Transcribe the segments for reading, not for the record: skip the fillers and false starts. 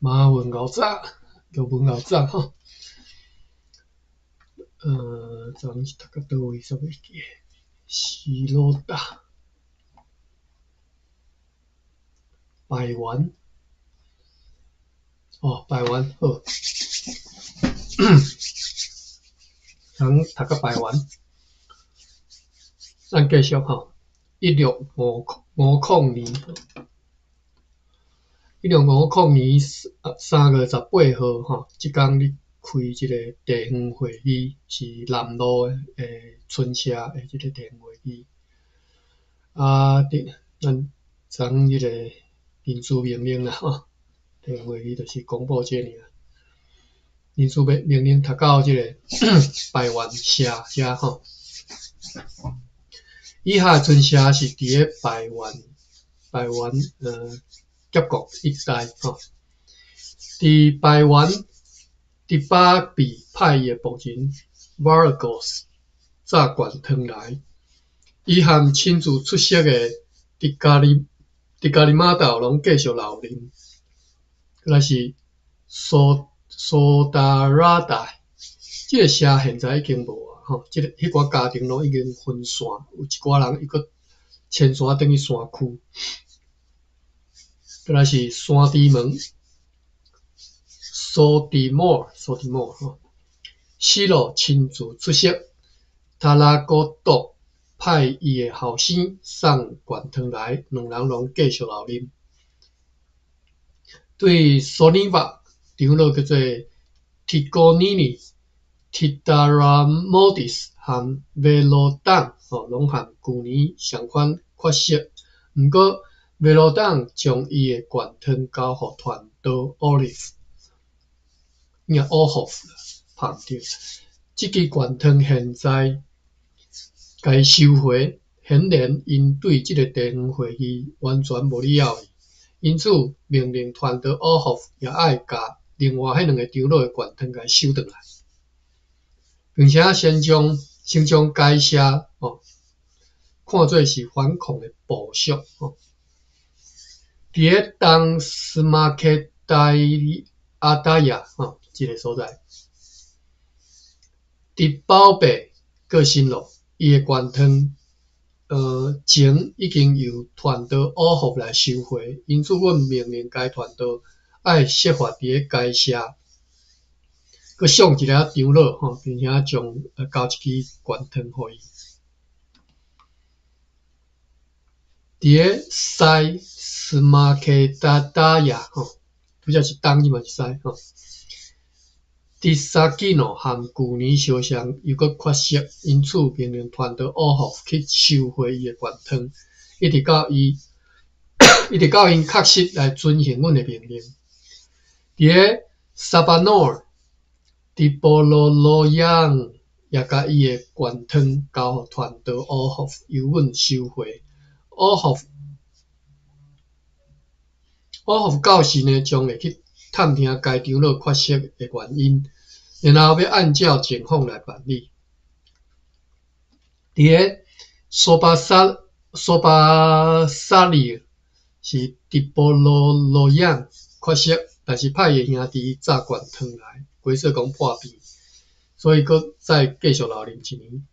馬文𠢕早，叫文𠢕早吼。昨昏是讀到佗位，煞袂記。西羅達，百元，哦，百元好。昨昏讀到百元，咱繼續吼，1650年。1650年3月18號吼，這工咧開這個地方會議，是南路的村社的這個地方會議。啊，佇咱昨昏彼個人事命令啦吼，地方會議就是公布這爾。人事命令讀到這個排灣社遮吼。以下村社是佇咧排灣排灣峽谷一帶吼。佇排灣伫巴比派伊的僕人 Vargos 炸灌湯來，伊和親自出席的迪加里迪加里馬道攏繼續留任。閣來是蘇蘇達拉達，這個社現在已經無啊吼，這個彼寡家庭攏已經分散，有一寡人又閣遷徙轉去山區。閣來是山豬門，蘇迪莫蘇迪莫吼，西洛親自出席，塔拉古多派伊的後生送灌湯來，兩人攏繼續留任。對索尼瓦長老叫做提戈尼尼、提達拉莫迪斯和維羅當吼，攏和舊年相款缺席。毋過維羅當將伊的灌湯交予傳道奧利弗，應該奧霍夫拍毋著。這支灌湯現在共伊收回，顯然𪜶對這个地方會議完全無咧要伊，因此命令傳道奧霍夫也愛共另外彼兩个長老的灌湯共伊收轉來，並且先將該社吼看做是反抗的部屬吼。佇咧東斯馬克代阿達亞吼這个所在，佇寶貝過新路，伊的灌湯前已經由傳道奧霍來收回，因此阮命令該傳道愛設法佇咧該社閣上一个長老吼，並且將交一支灌湯予伊。佇咧西斯馬克達達亞吼，拄才是東，這嘛是西吼。佇沙基諾和舊年相像，又閣缺席，因此命令傳道奧霍去收回伊的灌湯，一直到𪜶確實來遵行阮的命令。佇咧沙巴諾爾，佇波羅羅揚也共伊的灌湯交予傳道奧霍，由阮收回。奧霍夫到時呢，將會去探聽該長老缺席的原因，然後欲按照情況來辦理。佇咧蘇巴薩里是佇波羅羅揚缺席，但是派伊兄弟炸灌湯來，規說講破病，所以閣再繼續留任一年。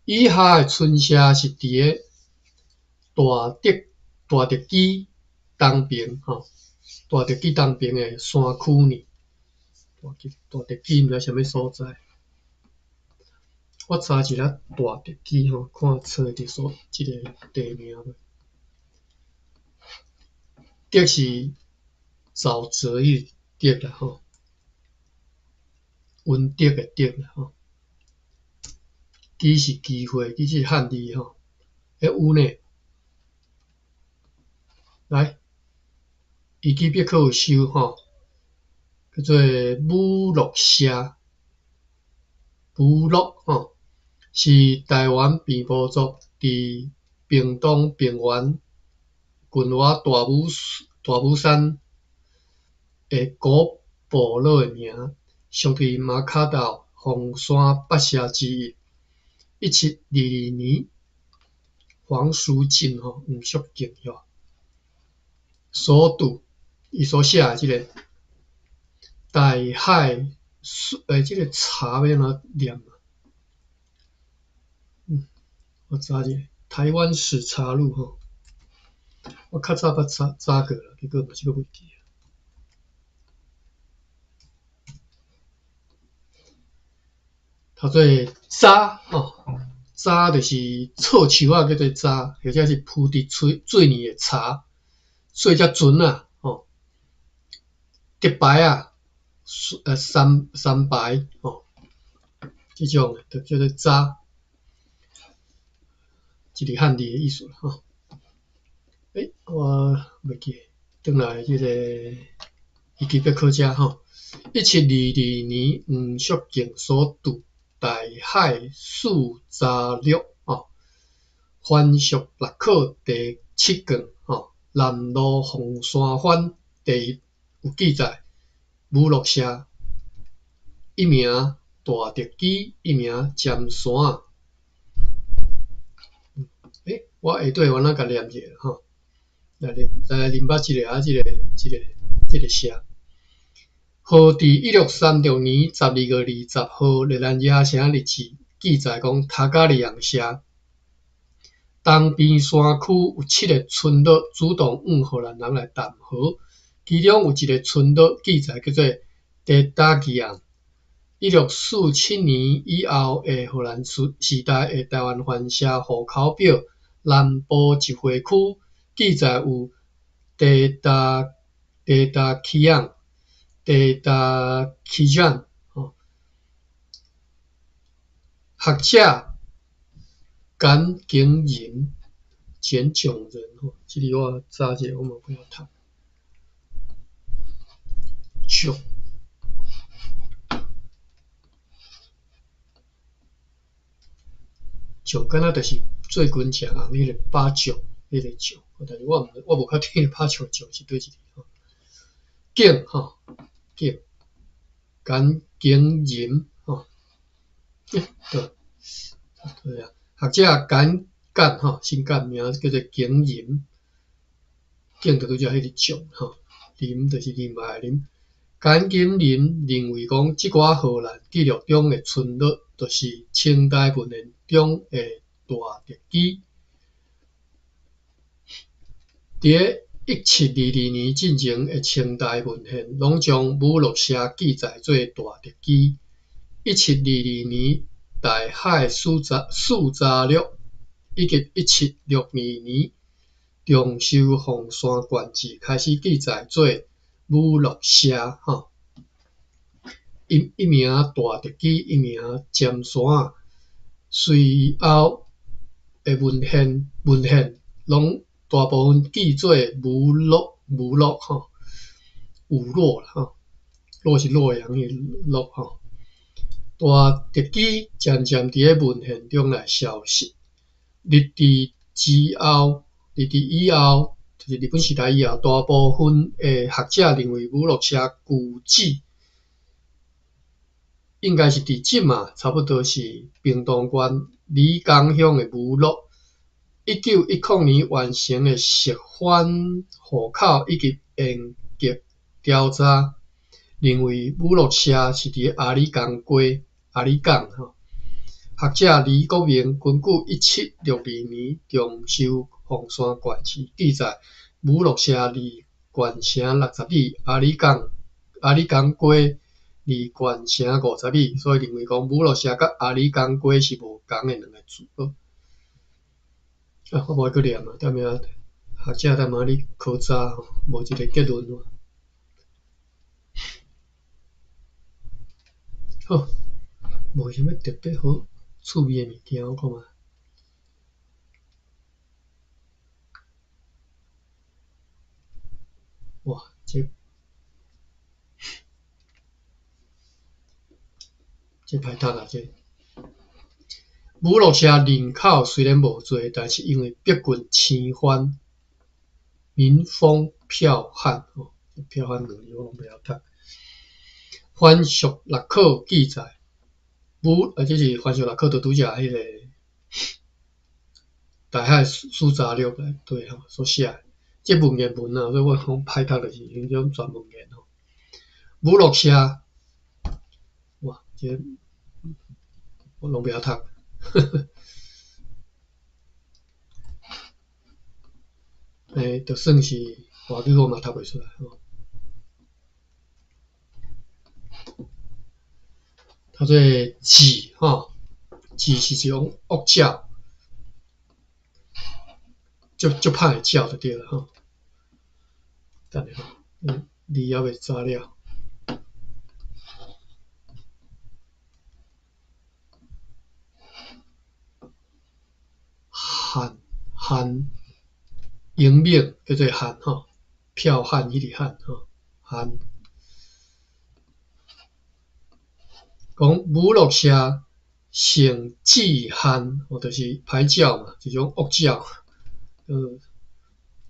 以下的村社是佇咧大德基東爿吼，大德基東爿的山區呢。大德基毋知啥物所在。我查一下大德基吼，看揣會著所這个地名無？德是沼澤彼個德啦吼，文德的德啦吼。基是機會，其實是漢字吼。欸有呢，來，維基百科有收吼，叫做武樂社，武樂吼，是台灣平埔族佇屏東平原近倚大武山的古部落的名，屬佇馬卡道鳳山八社之一。1722年，黃書進吼黃淑敬吼所著，伊所寫的這个大海欸，這个查欲按怎念啊？我查一下，台灣史查錄吼。我較早捌查查過啦，結果嘛是閣袂記。讀做渣吼，渣就是臭樹仔叫做渣，或者是鋪佇水水泥的柴，做只船仔吼，竹排仔，三三排吼，這種就叫做渣，這是漢字的意思啦吼。欸，我袂記，轉來這個維基百科遮吼，1722年黃淑敬所著《大海四查略》吼，番俗六考第七卷吼，南路鳳山番第一有記載，武樂社一名大竹基，一名尖山。欸，我下底我若共念一下吼，來來啉捌這個啊，這個這個這個社。號佇1636年12月20號，熱蘭遮城日誌記載講，頭家里昂社東邊山區有七个村落主動向荷蘭人來談和，其中有一个村落記載叫做地達吉昂。1647年以後的荷蘭時時代的臺灣番社戶口表南部集會區記載有地達地達基昂。地達基長，吼，學者簡景仁，簡炯仁，吼，這裡我查一下，我嘛不曉讀。囧，囧敢若就是最近誠紅彼個巴掌，彼個掌，但是我毋我無確定巴掌掌是佗一個吼。景吼。景，簡景仁吼，對，對啊，學者簡簡吼，姓簡名叫做景仁，景就拄才彼個將吼，林就是林來的林。簡景仁認為講，這寡荷蘭記錄中的村落，就是清代文獻中的大竹基。佇咧1722年進前的清代文獻，攏將武樂社記載做大竹基。1722年大海四查四查略以及1762年長壽鳳山縣志開始記載做武樂社吼，一一名大竹基，一名尖山。隨後的文獻文獻攏大部分記做武洛武洛吼，武洛啦吼，洛是洛陽的洛吼。大竹基漸漸佇咧文獻中來消失。日治之後，日治以後，就是日本時代以後，大部分的學者認為武樂社舊址應該是佇這馬，差不多是屏東縣里港鄉的武樂。1910年完成的釋番戶口以及沿革調查，認為武樂社是佇阿里港街、阿里港吼。學者李國明根據1762年長壽鳳山縣志記載，武樂社離縣城60里，阿里港阿里港街離縣城50里，所以認為講武樂社佮阿里港街是無仝的兩个字。啊，我無愛閣念啊，踮遐學者踮遐咧考查吼，無一个結論。好，無啥物特別好趣味的物件，我看覓。哇，這這歹讀啊，這。武樂社人口雖然無濟，但是因為逼近生番，民風剽悍吼，剽悍兩字我攏袂曉讀。番俗六考記載，武啊，這是番俗六考，就拄才彼個大海四查略內底吼所寫的。這文言文啊，所以我講歹讀，就是彼種全文言吼。武樂社，哇，這個我攏袂曉讀。欸，就算是外語我嘛讀袂出來吼。讀做雉吼，雉是一種惡鳥，足足歹的鳥就對啦吼。等下吼，字猶未查了。悍悍勇猛叫做悍吼，剽悍彼个悍吼，悍。講武樂社成雉悍，哦，就是歹鳥嘛，一種惡鳥，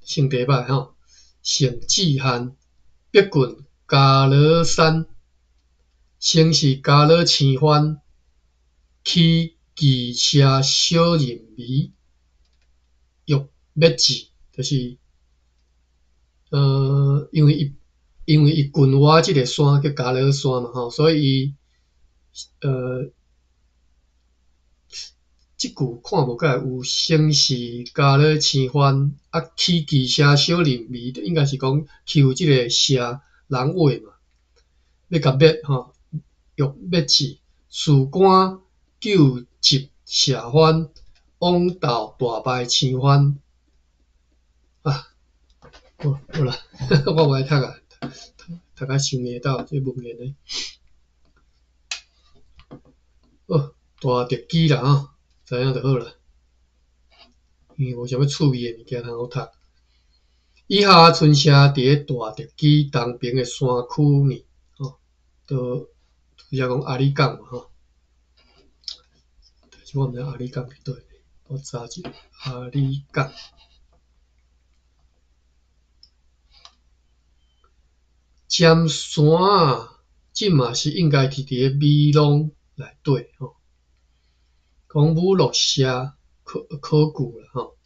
性地歹吼。成雉悍，逼近加羅山，先是加羅青番，起騎射小人眉，欲滅之，就是，因為伊近倚這个山叫加羅山嘛吼，所以伊，這句看無蓋有先是加羅青番，啊起騎射小人眉，應該是講欺負這个射人話嘛，欲共滅吼，欲滅之，士官救集射番，往鬥大敗青番。啊，好，好啦，我無愛讀啊，讀甲傷硬鬥，這文言的。好，大特記啦吼，知影就好啦。因為無啥物趣味的物件通好讀。以下村社佇咧大特基東邊的山區呢，吼，都拄才講阿里港嘛吼。但是我毋知阿里港佇佗位，我查一下阿里港。尖山仔，這嘛是應該是佇咧美濃內底吼。講武樂社考考據啦吼。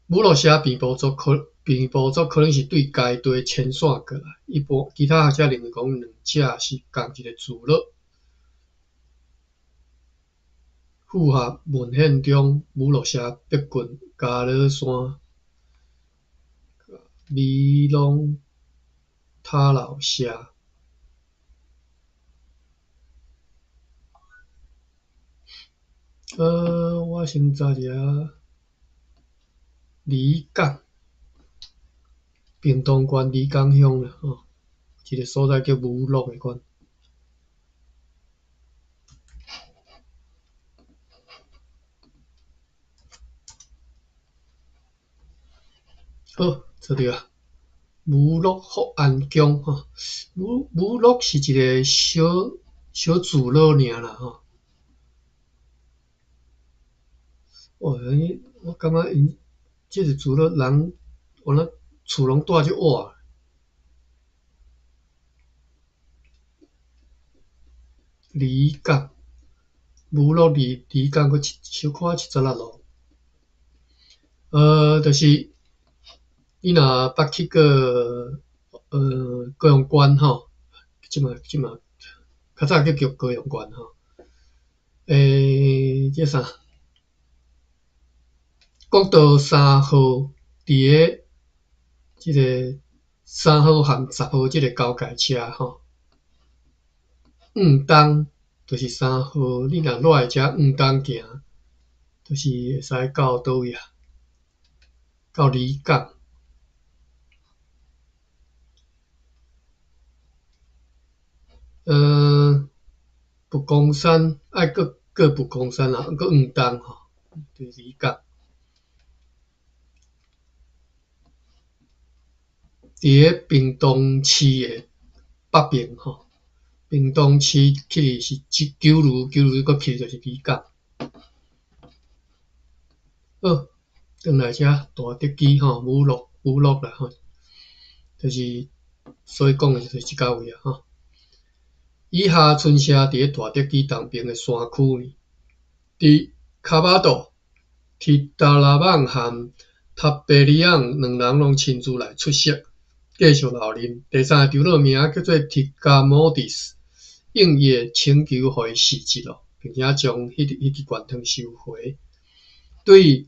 武樂社平埔族可平埔族可能是對該地遷徙過來，一般其他學者認為講兩者是仝一个聚落。符合文獻中武樂社逼近加羅山、美濃塔樓社。我先查一下里港，屏東縣里港鄉啦，吼，一个所在叫武樂的款。好，找著啊，武樂福安宮吼，武樂是一个小小聚落爾啦，吼。哇！我感覺𪜶這个聚落人，原來厝攏住足倚。里港，武樂離里港閣小可76路。就是你若捌去過高雄縣吼，這馬較早叫叫高雄縣吼。欸，這啥？國道三號佇咧這个3號和10號這个交界車吼，往東就是3號，你若落來遮往東行，就是會使到佗位啊？到里港。佛光山愛閣過佛光山啦，閣往東吼，就是里港。佇咧屏東市的北邊吼，屏東市去是九如，九如閣去就是里港。好，轉來遮大竹基吼，武樂武樂啦吼，就是所以講的就是這个位啊吼。以下村社佇咧大竹基東邊的山區呢，佇卡巴道、提達拉網和塔貝里昂兩人攏親自來出席。繼續留任。第三个長老名叫做提加摩迪斯，應伊的請求，予伊辭職囉，並且將彼支懸糖收回。對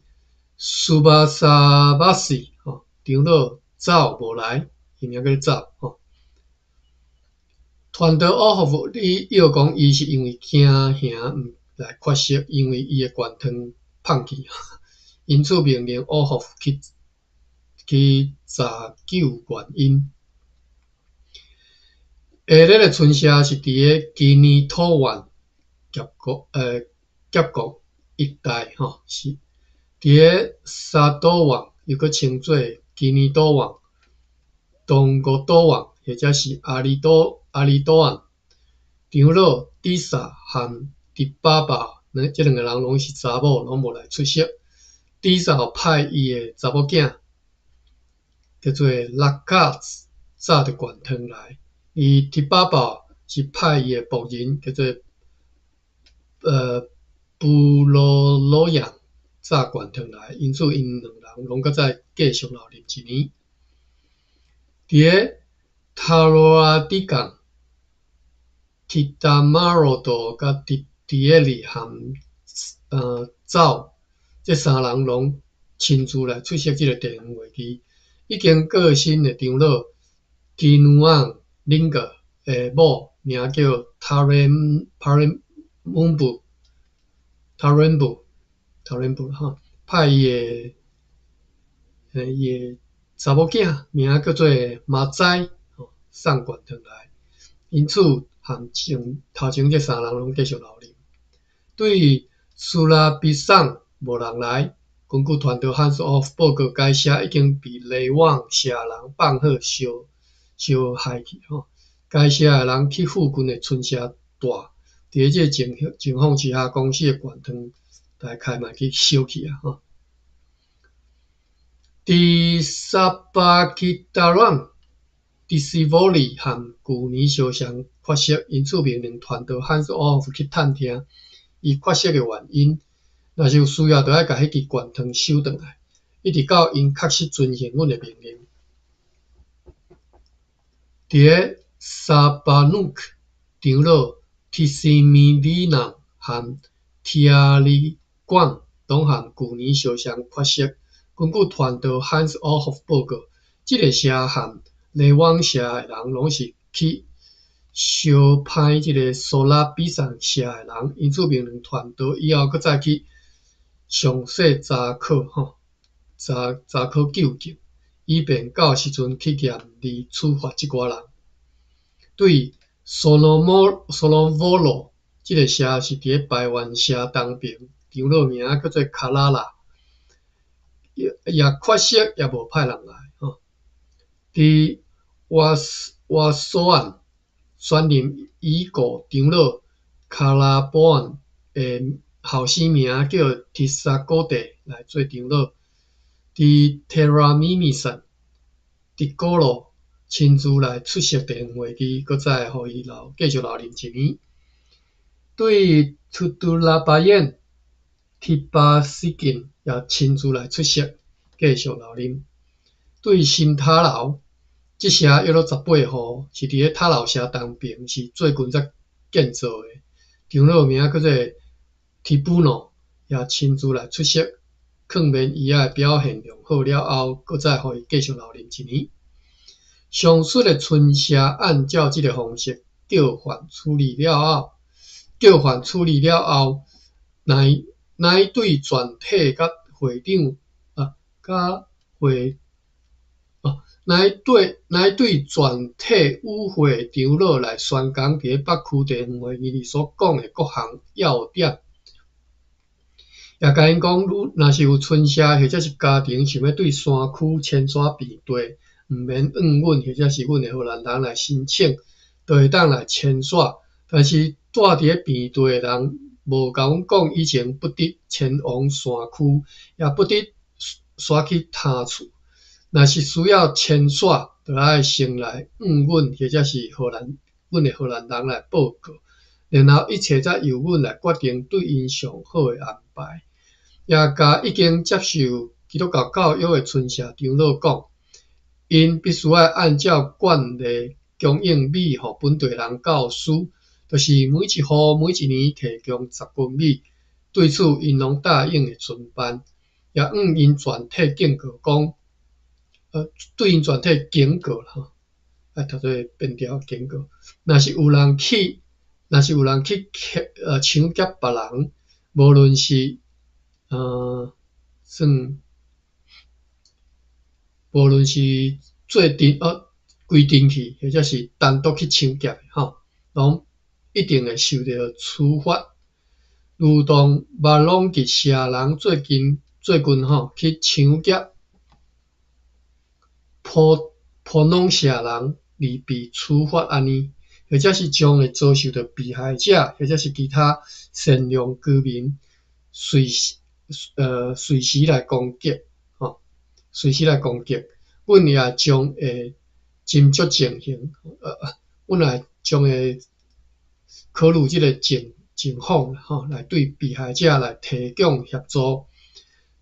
蘇巴沙巴西吼長老走無來，伊名叫做走吼。傳道奧霍夫你約講，伊是因為驚嚇毋來缺席，因為伊的懸糖放去，因此命令奧霍夫去查究原因。下日的村社是佇个基尼托灣峽谷一帶吼，是佇个沙島灣，又閣稱做基尼島灣、東國島灣，或者是阿里島岸。長老迪薩和迪巴巴，這兩个人攏是查某，攏無來出席。迪薩派伊的查某囝叫做拉卡茲，紮著懸糖來；而迪巴巴是派伊的僕人叫做布羅羅揚紮懸糖來。因此，𪜶兩人攏閣再繼續留任一年。佇个塔羅阿迪港、提達馬羅多佮迪埃里和走，這三人攏親自來出席這个地方會議。已經過身的長老基努昂林格的某名叫塔雷帕雷姆布塔伦布塔伦布吼，派伊的查某囝名叫做馬仔吼送懸糖來，因此和前頭前這三人攏繼續留任。對蘇拉比桑無人來，根據傳道漢斯奧夫報告，該社已經被雷旺社人放火燒害去吼。該社的人去附近的村社住，佇咧這个情況之下，公司的懸糖大概嘛去燒去啊吼。佇沙巴基達朗、迪斯沃利和舊年相雙缺席，因此命令傳道漢斯奧夫去探聽伊缺席的原因。若是有需要，就愛共彼支懸糖收轉來，一直到𪜶確實遵行阮的命令。佇咧沙巴努克長老提斯米里納和提亞里管攏和舊年相雙缺席。根據傳道漢斯奧霍夫報告，這个社和雷旺社的人攏是去相歹這个蘇拉比桑社的人，因此命令傳道以後閣再去詳細查考吼，查考究竟，以便到時陣去嚴厲處罰這寡人。對索羅摩羅這个社是佇咧排灣社東爿，長老名叫做卡拉拉，也缺席，也無派人來吼。佇瓦索岸選任已故長老卡拉波岸的後生名叫提薩古蒂來做長老。佇提拉米米山，迪古羅親自來出席地方會議，閣再予伊繼續留任一年。對圖圖拉巴燕、提巴斯金也親自來出席，繼續留任。對新塔樓，這社約莫18戶，是佇咧塔樓社東爿，是最近才建造的。長老名叫做提布諾，也親自來出席，勸勉伊仔表現良好了後，閣再予伊繼續留任一年。上述的村社按照這个方式叫犯處理了後，乃對全體佮會長啊，佮會哦，乃對全體與會長老來宣講佇咧北區地方會議裡所講的各項要點，也共𪜶講，若是有村社或者是家庭想欲對山區遷徙平地，毋免向阮或者是阮的荷蘭人來申請，就會當來遷徙。但是住佇咧平地的人，無共阮講以前不得遷往山區，也不得徙去他處。若是需要遷徙，就愛先來向阮或者是阮的荷蘭人來報告，然後一切才由阮來決定對𪜶上好的安排。也共已經接受基督教教育的村社長老講， 𪜶必須愛按照慣例供應米予本地人教師，就是每一戶每一年提供10斤米。對此，𪜶攏答應會遵辦，也向𪜶全體警告講，對𪜶全體警告啦吼，愛讀做變調警告。若是有人去搶劫別人，無論是算，無論是做陣規陣去，或者是單獨去搶劫吼，攏一定會受著處罰。如同馬朗吉社人最近吼去搶劫普普農社人而被處罰按呢，或者是將會遭受著被害者，或者是其他善良居民隨時來攻擊，吼，隨時來攻擊。阮也將會斟酌情形，阮也將會考慮這个情況，吼，來對被害者來提供協助。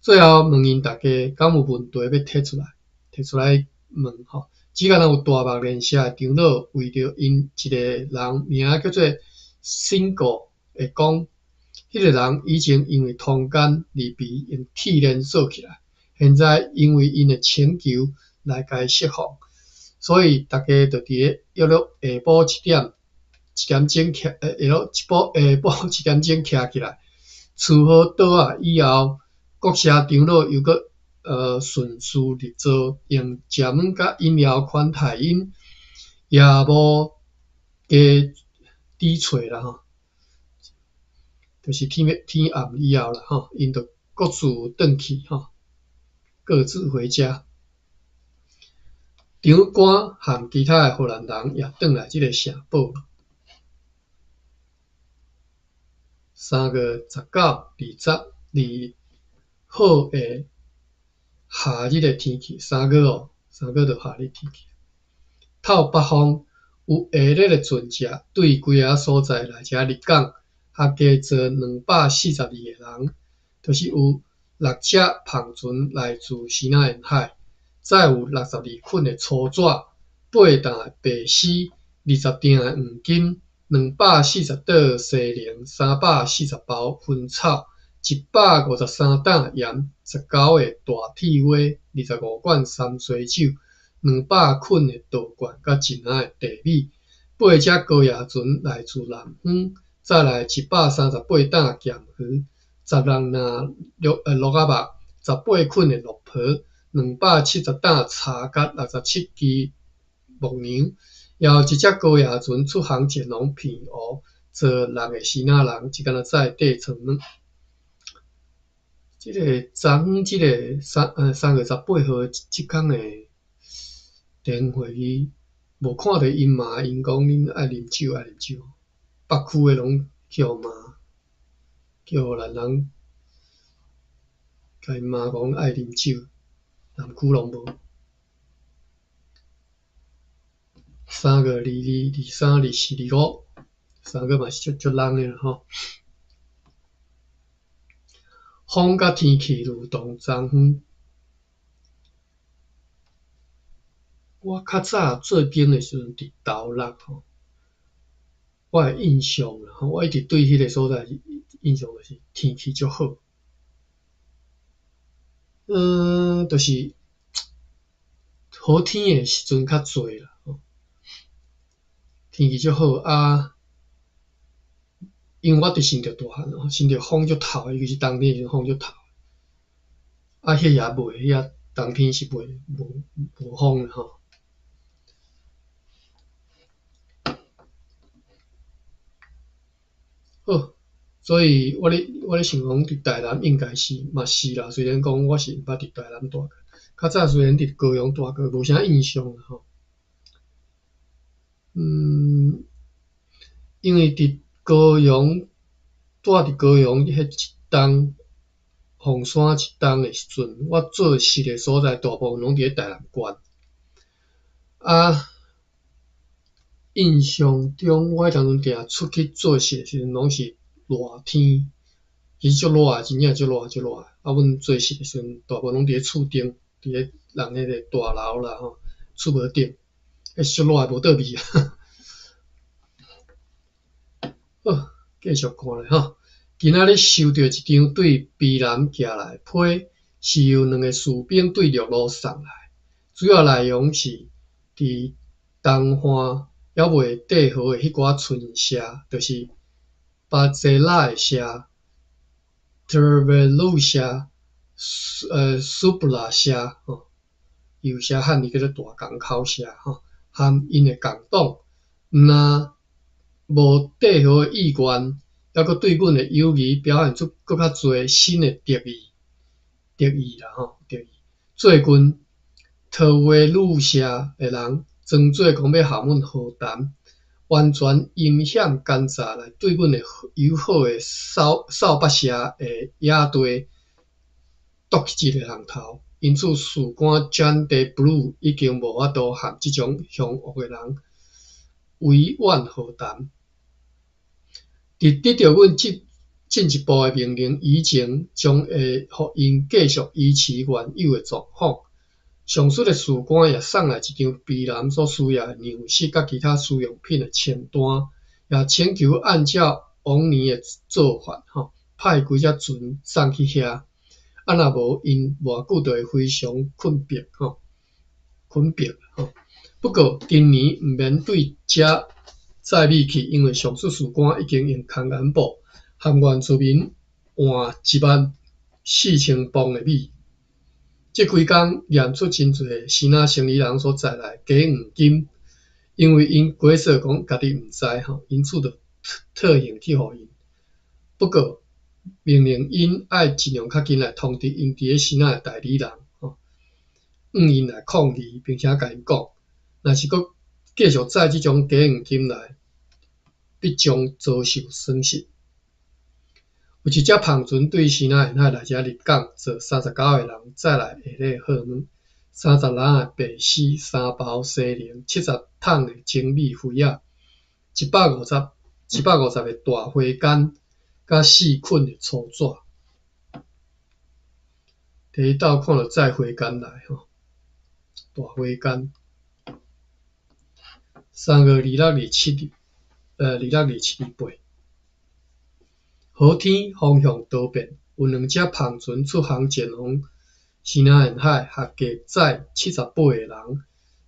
最後問𪜶大家，敢有問題欲提出來？提出來問吼，只敢若有大目連社的長老為著𪜶一個人名叫做辛哥，會講，彼个人以前因為通姦而被用鐵鏈鎖起來，現在因為𪜶的請求來共伊釋放，所以大家就佇咧約略下晡一點鐘徛，下晡1點鐘徛起來，處好桌仔以後，各社長老又閣順序入座，用食物佮飲料款待𪜶，也無加抵揣啦吼，就是天暗以後啦吼，𪜶就各自轉去吼，各自回家。長官和其他的荷蘭人也轉來這个城堡。3月19、20、21好的夏日的天氣，三月哦，三月就夏日天氣。透北方有下熱的船隻對規个所在來遮入港，合計坐242個人，就是有6隻帆船來自西南沿海，載有62捆的粗紙、8擔的白絲、20鋛的黃金、240桌西寧、340包薰草、153擔鹽、19个大鐵鍋、25罐三水酒、200捆的稻罐，佮一籃的地米。8隻高野船來自南方，載來138擔鹹魚、16籃鹿仔肉、18捆的鹿皮、270擔茶佮67支木娘。也有一隻高野船出航前往澎湖，坐6个支那人，只敢若載地床卵。這个昨昏，這个3月18號這工的電話會議，無看著𪜶罵𪜶講恁愛啉酒愛啉酒，北區的攏予罵，叫荷蘭人共𪜶罵講愛啉酒，南區攏無。3月22、23、24、25，三月嘛是足足冷的啦吼。風佮天氣如同昨昏。我較早做兵的時陣佇投六吼，我的印象啦吼，我一直對彼个所在印象就是天氣足好。就是好天的時陣較濟啦，吼。天氣足好啊，因為我佇新竹大漢吼，新竹風足透的，尤其是冬天的時陣風足透。啊，彼也袂，彼冬天是袂無風的吼。好，所以我咧想講，佇台南應該是嘛是啦。雖然講我是毋捌佇台南蹛過，較早雖然佇高雄蹛過，無啥印象啦吼。因為佇高雄蹛佇高雄彼一冬，鳳山一冬的時陣，我做事的所在大部分攏佇咧台南縣。啊，印象中我彼當陣定出去做事的時陣，攏是熱天，其實足熱的，真正足熱足熱。啊，阮做事的時陣，大部分攏佇咧厝頂，佇咧人彼個大樓啦吼，出無頂，彼縮落來無倒味啊！好，繼續看咧吼。今仔日收著一張對卑南寄來的批，是由兩个士兵對陸路送來，主要內容是佇東岸猶未綴和的彼寡村社，就是巴濟拉的社、特維魯社、蘇布拉社，吼，有寫漢字叫做大江口社，吼，含𪜶的共黨，毋若無綴和的意願，猶閣對阮的友誼表現出閣較濟新的敵意，敵意啦吼，敵意。最近，特維魯社的人裝做講欲和阮和談，完全陰險奸詐來對阮的友好的掃掃北社的野地剁去一个人頭。因此，士官 Jean de Blue 已經無法度和這種兇惡的人委婉和談。佇得著阮進進一步的命令以前，將會予𪜶繼續維持原有的狀況。上述的士官也送來一張卑南所需要的糧食佮其他需用品的清單，也請求按照往年的做法，吼，派幾隻船送去遐。啊，若無，𪜶偌久就會非常困迫，吼，困迫，吼。不過今年毋免對遮載米去，因為上述士官已經用空間布和原住民換14,000磅的米。這幾工驗出真濟支那生意人所載來的假黃金，因為𪜶假說講家己毋知吼，因此就退還去予𪜶。不過命令𪜶愛盡量較緊來通知𪜶佇咧支那的代理人吼，向𪜶來抗議，並且共𪜶講，若是閣繼續載這種假黃金來，必將遭受損失。有一隻帆船對支那沿海來遮入港，載39個人，載來下禮好物，30籃的白絲，3包西檸，70桶的精米肥仔，150個大花柑，佮4捆的粗紙。第一道看著載花柑來吼，大花柑。3月26、27日，26、27、28。好天風向多變，有兩隻帆船出航前往支那沿海，合計載78個人，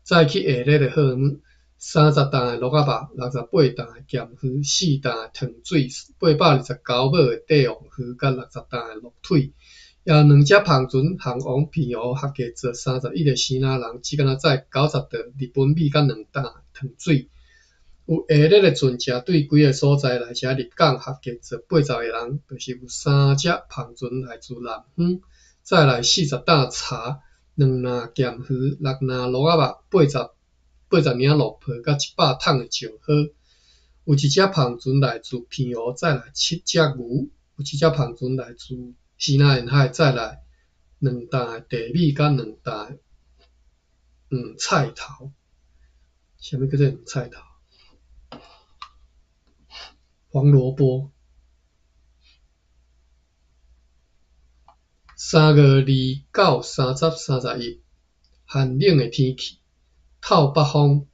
載去下禮的貨物：30擔的鹿仔肉，68擔的鹹魚，4擔的糖水，829畝的帝王魚，佮60擔的鹿腿。也有兩隻帆船航往澎湖，合計載31個支那人，只干焦載90袋日本米佮2擔糖水。有下禮的船隻對幾个所在來遮入港，合計載80個人，就是有三隻帆船來自南方，載來40擔茶、2籃鹹魚、6籃鹿仔肉、80領鹿皮佮100桶的石膏。有一隻帆船來自澎湖，載來七隻牛；有一隻帆船來自支那沿海，載來2擔的地米佮2擔黃菜頭。啥物叫做黃菜頭？黃蘿蔔。3月29、30、31，寒冷的天氣，透北風。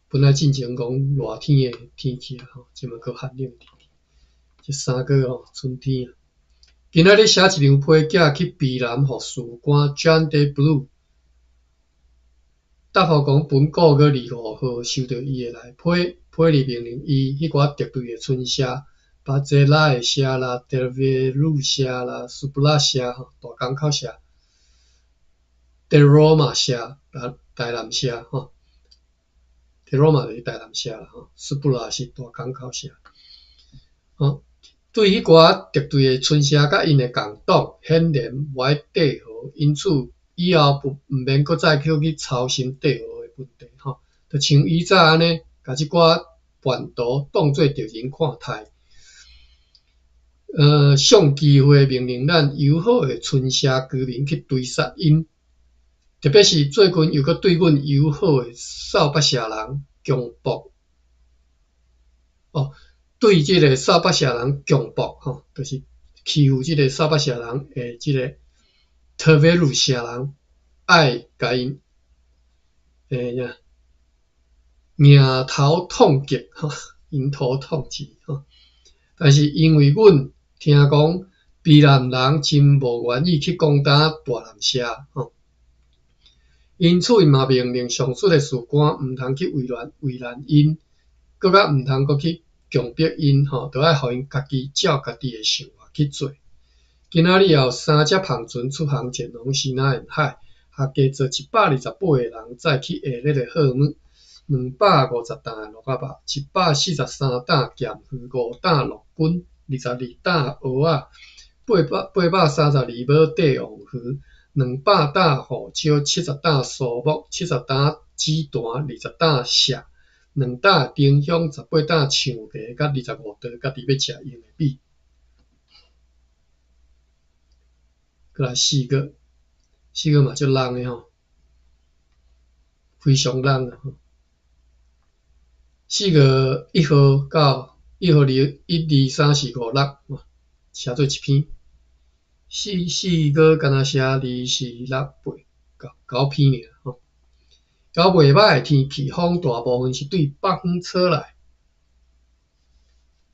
本來進前講熱天的天氣啊，吼，這馬閣寒冷的天氣。這3個月吼，春天啊。今仔日寫一張批寄去卑南，予士官 Jean de Blue 答覆講，本個月25號收著伊的來批，批裡命令伊彼寡敵對的村社，巴濟拉的社啦、德維魯社啦、蘇布拉社吼、大港口社、德羅馬社、台南社吼，德羅馬就是台南社啦吼，蘇布拉是大港口社。吼，對彼寡敵對的村社佮𪜶的共黨，顯然無愛綴和，因此以後不毋免閣再去去操心綴和的問題吼，就像以早按呢，共這寡叛徒當做敵人看待。上機會命令咱友好的村社居民去追殺𪜶，特別是最近又閣對阮友好的掃北社人強暴，哦，對這个掃北社人強暴吼，就是欺負這个掃北社人的這个特維魯社人，愛共𪜶 欸迎頭痛擊吼，迎頭痛擊吼。但是因為阮聽講，卑南人真無願意去攻打大南社吼，因此伊嘛命令上述的事官毋通去為難為難𪜶，閣較毋通閣去強迫𪜶吼，著愛予𪜶家己照家己的想法去做。今仔日也有三隻帆船出航前往西南沿海，合計載128個人，載去下熱的貨物，250擔的蘆仔肉，143擔鹹魚，5擔鹿筋，22擔蚵仔，832尾帝王魚，200擔胡椒，70擔蘇木，70擔紫檀，20擔錫，2擔丁香，18擔橡皮，佮25袋家己欲食用的米。閣來四月，四月嘛足冷的吼，非常冷啊！4月1號到1號二一二三四五六，寫做一篇。四四月敢若寫二四六八九九篇爾吼。猶袂䆀的天氣，風大部分是對北方吹來。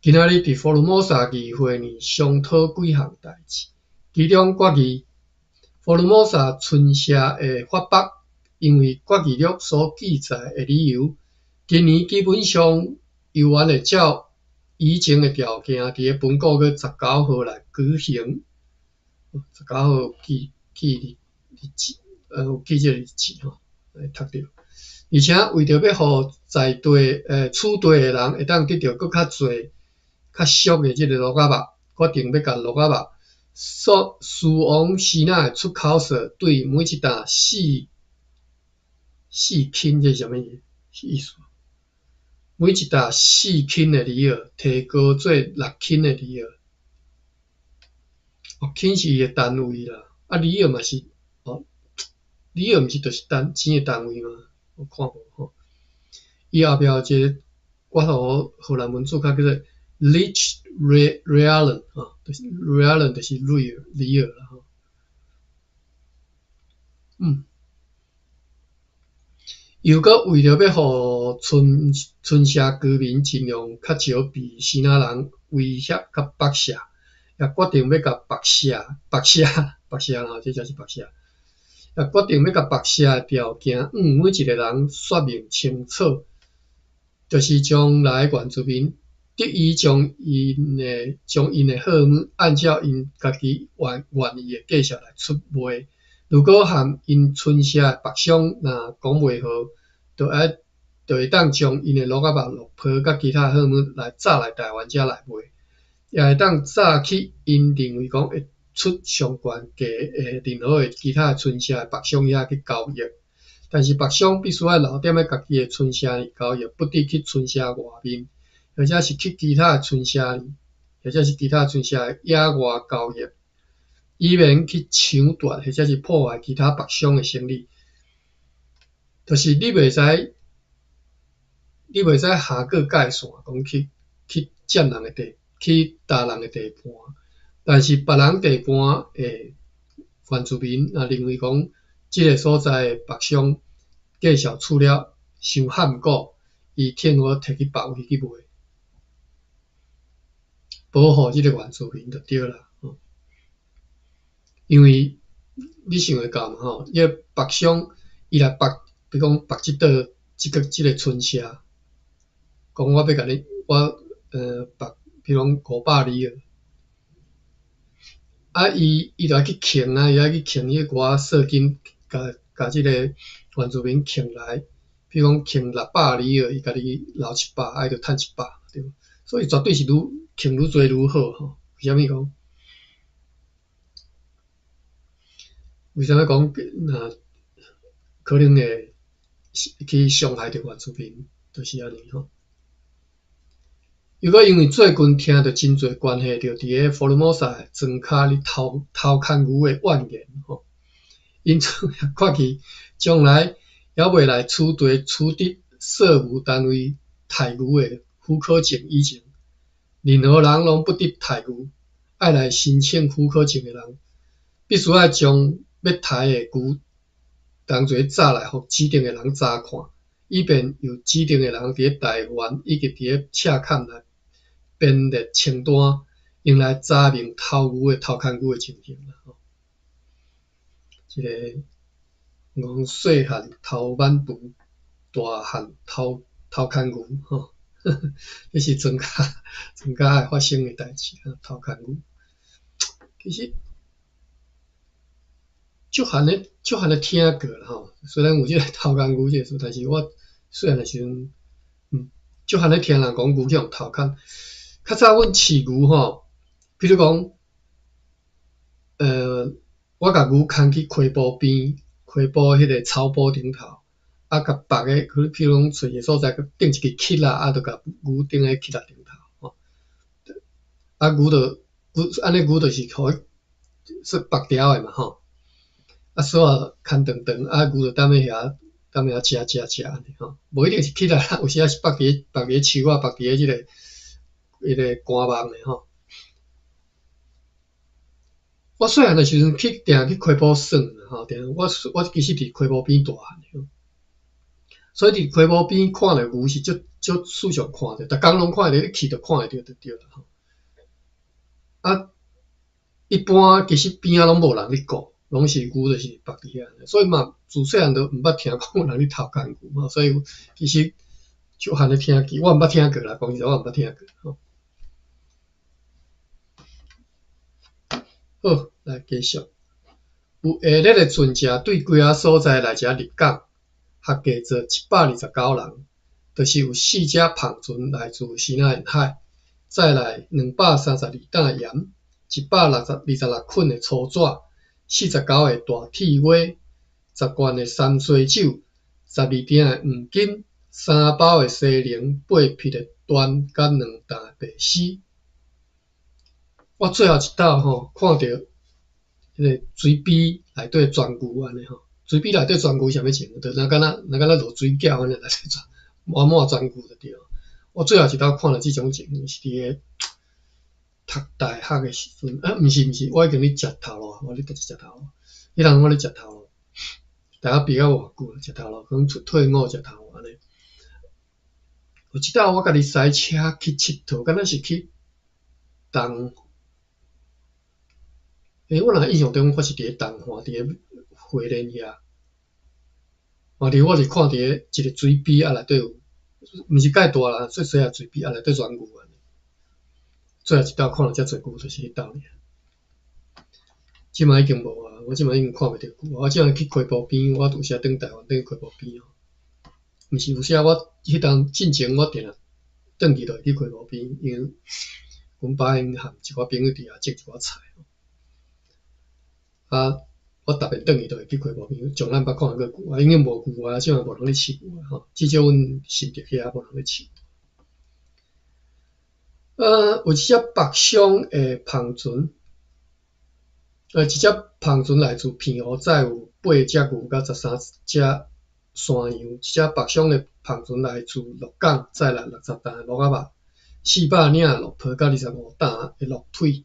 今仔日佇福爾摩沙議會呢商討幾項代誌，其中決議福爾摩沙村社的發北，因為決議錄所記載的理由，今年基本上猶原會照以前的條件，佇咧本個月19號來舉行。十九號有記記日日子，有記這个日子吼，會讀著。而且為著欲予在地此地的人會當得著閣較濟、較俗的這个蘆仔肉，決定欲共蘆仔肉所輸往西南的出口所，對每一擔四四斤，這是啥物意思？每一擔四斤的里爾提高做6斤的里爾。哦，斤是伊的單位啦，啊，里爾嘛是哦，里爾毋是就是單錢的單位嗎？我看無吼。伊後壁有一个我予荷蘭文字較叫做 Lich Realen 吼，就是 Realen 就是里爾里爾啦吼。又閣為著欲予村村社居民盡量較少被支那人威脅佮剝削，也決定欲共剝削、剝削、剝削吼，這才是剝削。也決定欲共剝削的條件，向每一个人說明清楚，就是將來原住民得以將𪜶的貨物按照𪜶家己願願意的價數來出賣。如果和𪜶村社的北商若講袂和，就愛就會當將𪜶的蘆仔肉、鹿皮佮其他貨物來載來台灣遮來賣，也會當載去𪜶認為講會出上懸價的任何的其他的村社的北商遐去交易。但是北商必須愛留踮咧家己的村社裡交易，不得去村社外面，或者是去其他的村社裡，或者是其他村社的野外交易，以免去搶奪或者是破壞其他北商的生意。就是你袂使，你袂使下過界線，講去去佔人的地，去踏人的地盤。但是別人地盤的原住民若認為講，這个所在的北商價數出了傷譀古，伊鋌而提去別位去賣，保護這个原住民就對啦。因為你想會到嘛吼，伊个北商伊來北，比如講北這島這个這个村社，講我欲共你，我北，比如講500里爾，啊，伊伊就愛去稱啊，伊愛去稱彼寡稅金，共共這个原住民稱來，比如講稱600里爾，伊家己留一百，啊，伊就趁一百，對無？所以絕對是愈稱愈濟愈好吼。為啥物講？為啥物講若可能會去傷害著原住民，就是按呢吼。又閣因為最近聽著真濟關係著佇咧福爾摩沙的莊跤咧偷偷牽牛的怨言吼，因此也決議將來猶未來此地取得稅務單位刣牛的許可證以前，任何人攏不得刣牛。愛來申請許可證的人，必須愛將欲刣的牛當做早來予指定的人查看，以便由指定的人佇咧台灣以及佇咧赤崁來編列清單，用來查明偷牛的偷牽牛的情形啦。吼，這个講細漢偷挽匏，大漢偷牽牛，吼，這是莊腳莊腳愛發生的代誌啊，偷牽牛。其實足罕的足罕的聽過啦吼，雖然有這个偷牽牛這个事，但是我細漢的時陣，足罕咧聽人講牛去予偷牽。較早阮飼牛吼，比如講，我共牛牽去溪埔邊，溪埔彼个草埔頂頭，啊，共縛咧，去譬如講揣一个所在，釘一支欹仔，啊，就共牛釘咧欹仔頂頭，吼。啊，牛就牛按呢牛就是予伊說縛牢的嘛，吼。啊，索仔牽長長，啊，牛就踮咧遐，踮咧遐食食食按呢吼。無一定是欹仔啦，有時仔是縛佇咧縛佇咧樹仔，縛佇咧這个彼个竿網的吼。我細漢的時陣去定去溪埔耍吼，定我我其實佇溪埔邊大漢的，所以佇溪埔邊看著牛是足足時常看著，逐工攏看會著，你去就看會著就對啦吼。啊，一般其實邊仔攏無人咧顧，攏是牛就是縛佇遐，所以嘛自細漢就毋捌聽講有人咧偷牽牛吼，所以其實足罕咧聽見，我毋捌聽過啦，講實在我毋捌聽過吼。好，來繼續。有下列的船隻對幾仔所在來遮入港，合計載129人，就是有四隻帆船來自西南沿海，載來232擔鹽，126捆的粗紙，49个大鐵鍋，10罐的三水酒，12鈿的黃金，三包的西寧，八匹的緞，佮兩擔的白絲。我最後一道吼，看著彼个水埤內底全牛按呢吼，水埤內底全牛啥物情？就若敢若若敢若落水饺按呢，內底全滿滿全牛就對。我最後一道看著這種情形是佇个讀大學的時陣，啊，毋是毋是，我已經咧食頭路，我咧佇食頭路，彼當我咧食頭路，大學畢業偌久，食頭路，可能退伍食頭路按呢。有一道我家己駛車去𨑨迌，敢若是去東。欸，我若印象中，我是佇咧東岸，佇咧花蓮遐。嘛佇我是看佇咧一个水埤啊內底有，毋是蓋大啦，細細仔水埤啊內底全牛按呢。最後一道看著遮濟牛，就是彼道爾。這馬已經無啊，我這馬已經看袂著牛。我這馬去溪埔邊，我有時轉台灣轉溪埔邊吼，毋是有時我彼當進前我定定轉去就會去溪埔邊，因為阮爸𪜶含一寡朋友佇遐種一寡菜。啊，我逐遍轉去都會去溪埔邊，從來毋捌看過牛啊，已經無牛啊，這馬無人咧飼牛啊，吼，至少阮新竹遐無人咧飼。有一隻北上的帆船，一隻帆船來自澎湖，載有八隻牛佮13隻山羊。一隻北上的帆船來自鹿港，載來60擔的鹿仔肉，400領鹿皮佮25擔的鹿腿。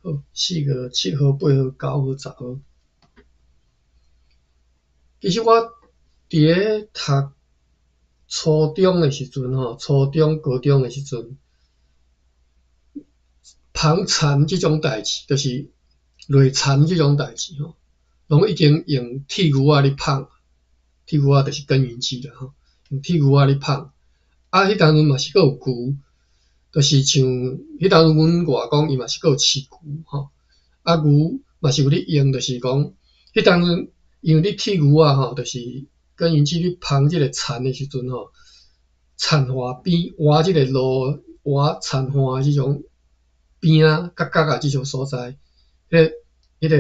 好，4月7號、8號、9號、10號。其實我佇咧讀初中的時陣吼，初中、高中的時陣，捧田這種代誌，就是犁田這種代誌吼，攏已經用鐵牛仔咧捧，鐵牛仔就是耕耘機啦吼，用鐵牛仔咧捧。啊，彼當陣嘛是閣有牛。就是像彼當陣，阮外公伊嘛是閣有飼牛吼，啊牛嘛是有咧用，就是講彼當陣因為你鐵牛仔吼，就是耕耘機咧捧這个田的時陣吼，田岸邊挖這个路，挖田岸的這種邊仔角角仔這種所在，彼个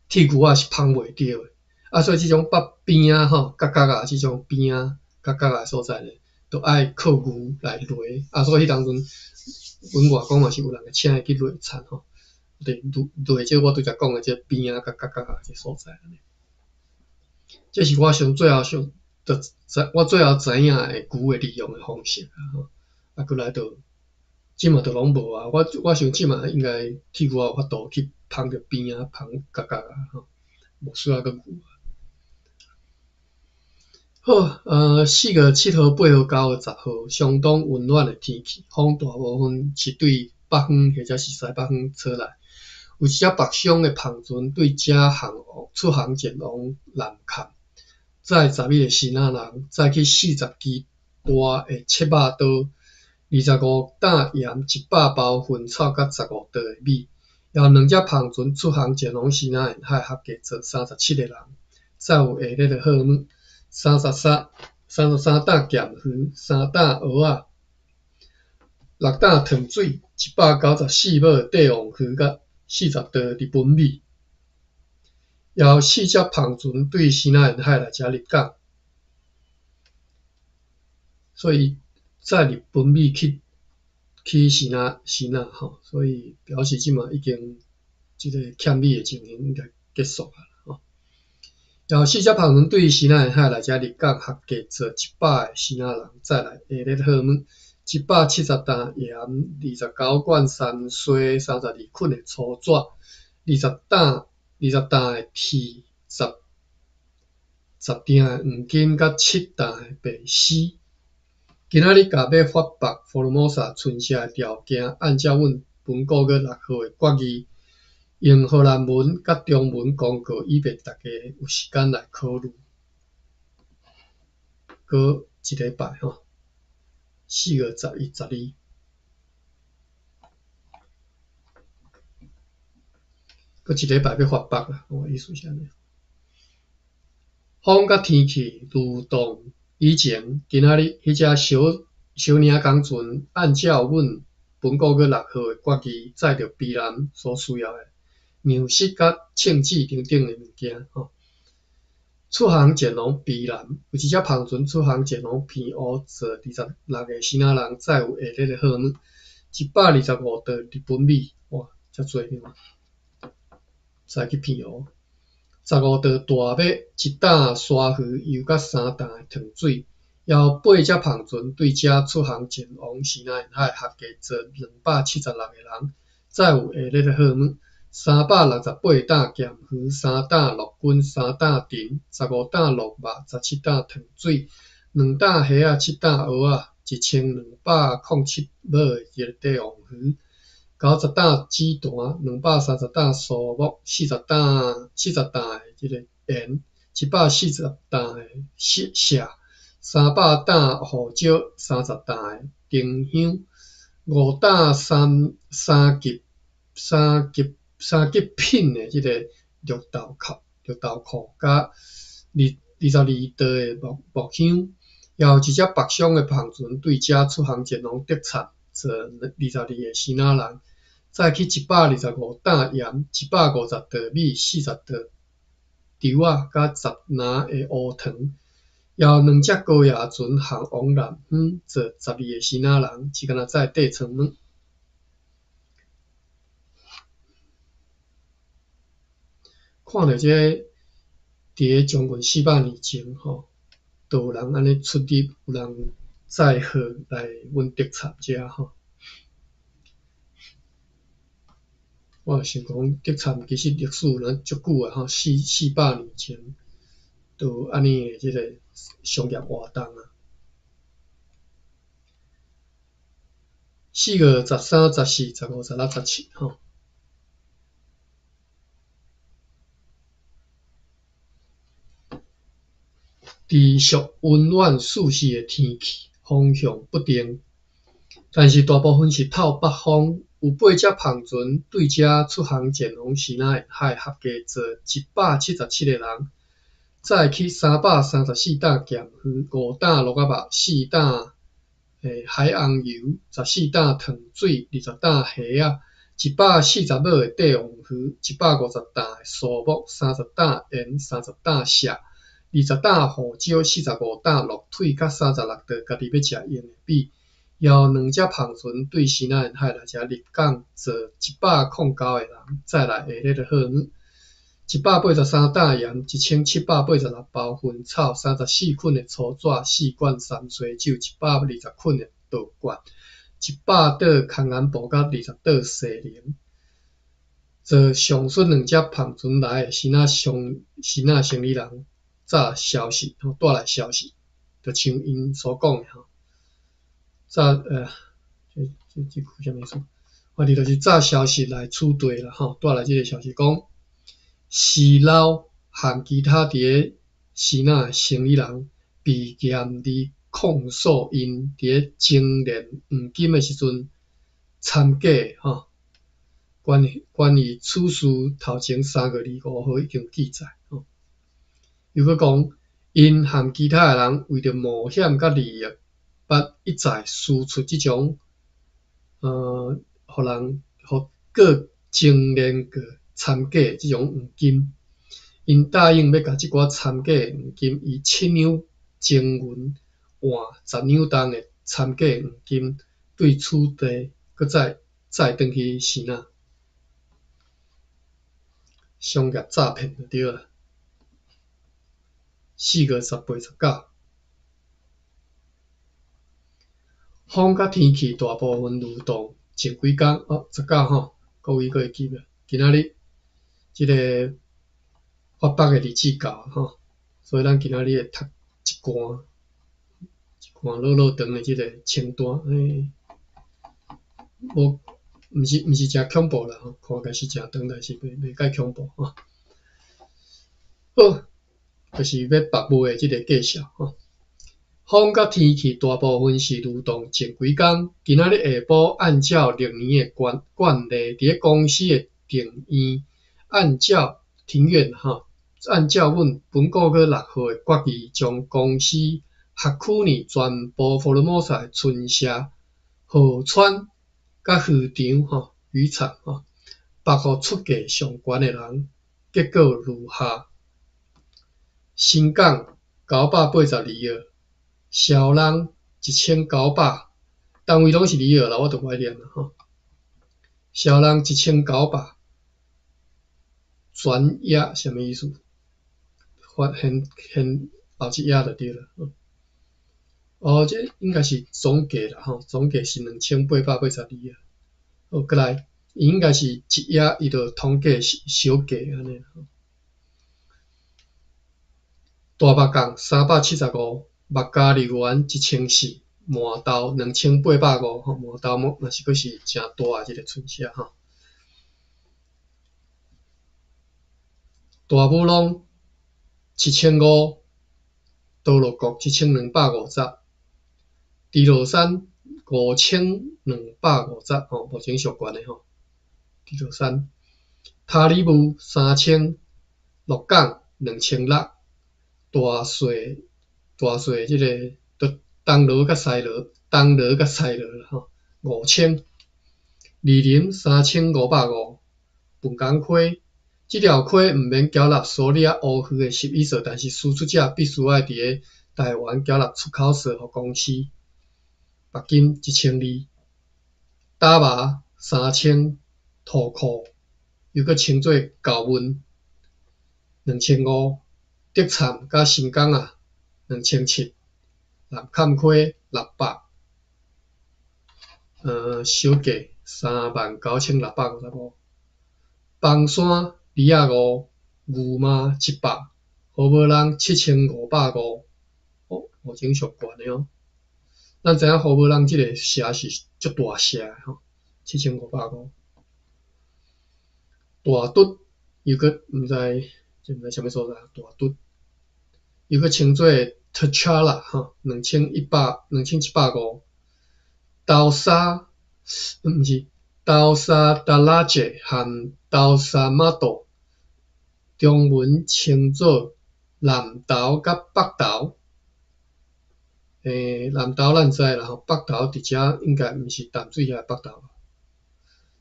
鐵牛仔是捧袂著的，啊所以這種北邊仔吼，角角仔這種邊仔角角仔所在咧。都愛靠牛來犁，啊，所以彼當陣，阮外公嘛是有人會請伊去犁田吼，犁犁這我拄才講的這邊仔佮角角仔這所在。這是我上最後上，就知我最後知影的牛的利用的方式啊吼，啊，閣來就，這馬就攏無啊，我我想這馬應該鐵牛仔有法度去捧著邊仔捧角角仔吼，無需要閣牛。好，4月7號、8號、9號、10號，相當溫暖的天氣，風大部分是對北方或者是西北方吹來。有一隻北上的帆船對遮航出航前往南崁，載11個支那人，載去40支大的切肉刀，25擔鹽，100包薰草，佮15袋的米。猶兩隻帆船出航前往支那沿海，合計載37個人，載有下列的貨物：33擔鹹魚，3擔蚵仔，6擔糖水，194尾的帝王魚，佮40袋日本米。猶四隻帆船對支那沿海來遮入港，所以載日本米去支那吼，所以表示這馬已經這个欠米的情形應該結束啊吼。猶四隻帆船對支那沿海來遮入港，合計載100個支那人，載來下列貨物：170擔鹽，29罐山蓑，32捆的粗紙，20擔的鐵，10鋛的黃金，佮7擔的白絲。今仔日共欲發北福爾摩沙村社的條件，按照阮本個月6號的決議，用荷蘭文佮中文公告，以便大家有時間來考慮。閣一禮拜吼，4月11、12。閣一禮拜欲發北啦，我意思是按呢。風佮天氣流動以前，今仔日彼隻小小領工船按照阮本個月6號的決議，載著卑南所需要的糧食佮秤子等等的物件吼。出航前往卑南，有一隻帆船出航前往澎湖，載26個支那人，載有下列的貨物：125袋日本米，哇，遮濟對無？載去澎湖。15袋大麥，1擔沙魚油，佮3擔的糖水。猶有八隻帆船對遮出航前往支那沿海，合計載276個人，載有下列的貨物：368擔鹹魚，3擔鹿筋，3擔藤，15擔鹿肉，17擔糖水，2擔蝦仔，7擔蚵仔，1207尾的這個帝王魚，90擔紫檀，230擔蘇木，40擔的這個鹽，140擔的錫，300擔胡椒，30擔的丁香，5擔三級品的這個綠豆殼，佮22袋的木香。猶有一隻北上的帆船對遮出航前往德產，載22個支那人，載去125擔鹽，150袋米，40袋稻仔，佮10籃的烏糖。猶有兩隻高雅船航往南方，載12個支那人，只干焦載硩床物。看著這個，佇咧將近400年前吼，都有人按呢出入，有人載貨來阮德插遮吼。我就想講，德插其實歷史有足久啊吼，四百年前都有按呢的這個商業活動啊。4月13、14、15、16、17吼。持續溫暖舒適的天氣，風向不定，但是大部分是透北風。有八隻帆船對遮出航前往支那沿海，合計載177個人，載去334擔鹹魚，5擔鹿仔肉，4擔海紅油，14擔糖水，20擔蝦仔，140尾的帝王魚，150擔的蘇木，30擔鹽，30擔錫。20擔胡椒，45擔鹿腿，佮36袋家己欲食用的米。猶有兩隻帆船對支那沿海來遮入港，載109個人，載來下列的貨物：183擔鹽，1786包薰草，34捆的粗紙，4罐三水酒，120捆的稻罐，100袋空盐布，佮20袋西凉。做上述兩隻帆船來的支那商支那生理人早消失，吼帶來消息，就像𪜶所講的吼，早這這這句啥物意思？反正就是早消息來取代啦，吼，帶來這个消息講，施老和其他佇咧支那的生理人被嚴厲控訴，𪜶佇咧精煉黃金的時陣摻假吼。關關於此事，頭前3月25號已經有記載。吼，又閣講，𪜶和其他的人為著冒險佮利益，捌一再輸出這種，予人予閣精煉過摻假這種黃金。𪜶答應欲共這寡摻假的黃金以7兩精銀換10兩重的摻假黃金，對此地閣再載轉去支那。商業詐騙就對啦。4月18、19，風佮天氣大部分流動前幾工哦，十九吼，各位閣會記無？今仔日這个發北的日子到吼，所以咱今仔日會讀一段一段落落長的這个清單，欸，無，毋是毋是誠恐怖啦吼，看起來是誠長，但是袂袂介恐怖吼。好，就是欲北賣的這个介紹吼。風佮天氣大部分是流動前幾工，今仔日下晡按照歷年的慣慣例，佇咧公司的庭院，按照庭院吼，按照阮本個月6號的決議，將公司學區內全部福爾摩沙的村社、河川佮漁場吼、漁場吼，撥予出價上懸的人。結果如下：新港982號。蕭人1900，單位攏是里號啦，我就無愛念啦吼。蕭人1900，全額啥物意思？發現現後一額就對啦。哦，這應該是總價啦吼，總價是2882啊。好，閣來，伊應該是一額，伊就統計小價按呢。大目港375。目加梨園1400，饃頭2850吼，饃頭嘛是閣是誠大的一个村社吼。大武朗7500，多樂國1250，豬落山5250吼，目前上懸的吼。豬落山，塔里木3000，鹿港2600，大細。大細這个，都東螺佮西螺，東螺佮西螺啦吼，5000，二林3550，本港溪，這條溪毋免繳納索里亞烏河的十一稅，但是輸出者必須愛佇咧台灣繳納出口稅予公司。罰金1200，打麻3000，塗褲又閣稱做舊文2500，竹杉佮新港仔。2700，南崁溪600，小價39,655，枋山25，牛媽700，好無人7550，哦，目前上懸的哦。咱知影好無人這个社是足大社的吼，7550。大墩又閣毋知，這毋知啥物所在，大墩又閣稱做。特查啦，吼，2100，2750，豆沙，毋是，豆沙達拉傑和豆沙馬豆，中文稱做南投佮北投。欸，南投咱知啦吼，北投佇遮應該毋是淡水遐北投。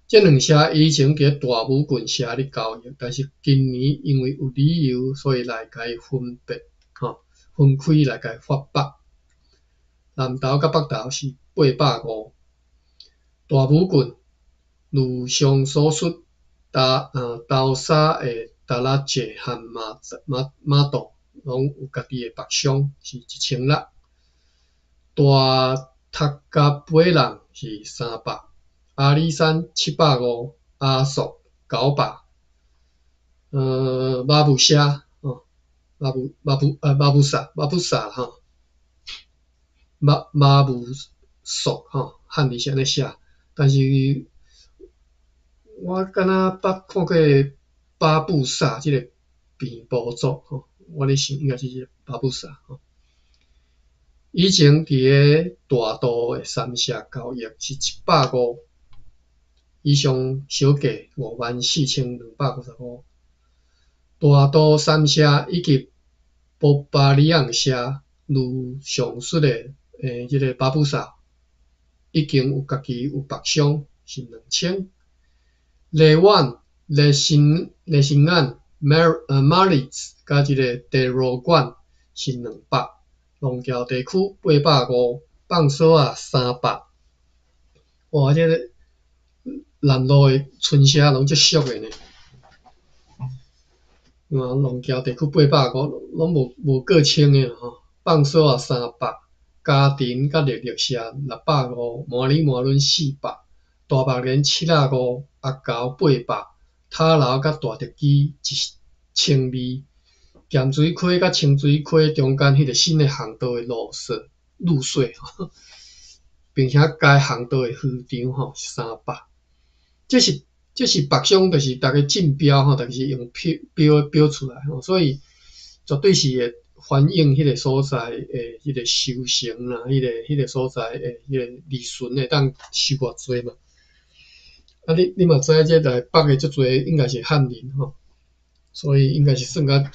這兩社以前佇大武郡社咧交易，但是今年因為有理由，所以來共伊分別，吼。分開來共伊發北，南投佮北投是850。大武郡如上所述，豆沙的達拉節和馬馬馬豆攏有家己的北商，是1600。大讀甲尾人是300，阿里山750，阿索900，馬布沙吼，馬布馬布馬布薩馬布薩吼，馬馬布索吼，漢字是按呢寫，但是我敢若捌看過巴布薩這个平埔族吼，我咧想應該是這个巴布薩吼。以前佇咧大肚的三社交易是150，以上小價54,255。大肚三社以及波巴里昂社，如上述的這个巴布薩，已經有家己有北商是2000。雷灣、雷新、雷新岸、馬里茲佮這个地羅縣是200。龍橋地區850，放索仔300。哇！這个南路的村社攏足俗的呢。啊，龍橋地區850，攏無過千的吼。放索仔300，嘉田佮綠綠社650，麻里麻崙400，大白蓮75，阿猴800，塔樓佮大竹基1200。鹹水溪佮清水溪中間彼个新的航道的路稅，並且該航道的漁場吼是300。這是北商，就是逐家競標吼，逐是用票標標出來吼，所以絕對是會反映彼个所在的彼个收成啦，彼个所在的彼个利潤會當收偌濟嘛。啊，你嘛知這來北的足濟應該是漢人吼。所以應該是算甲，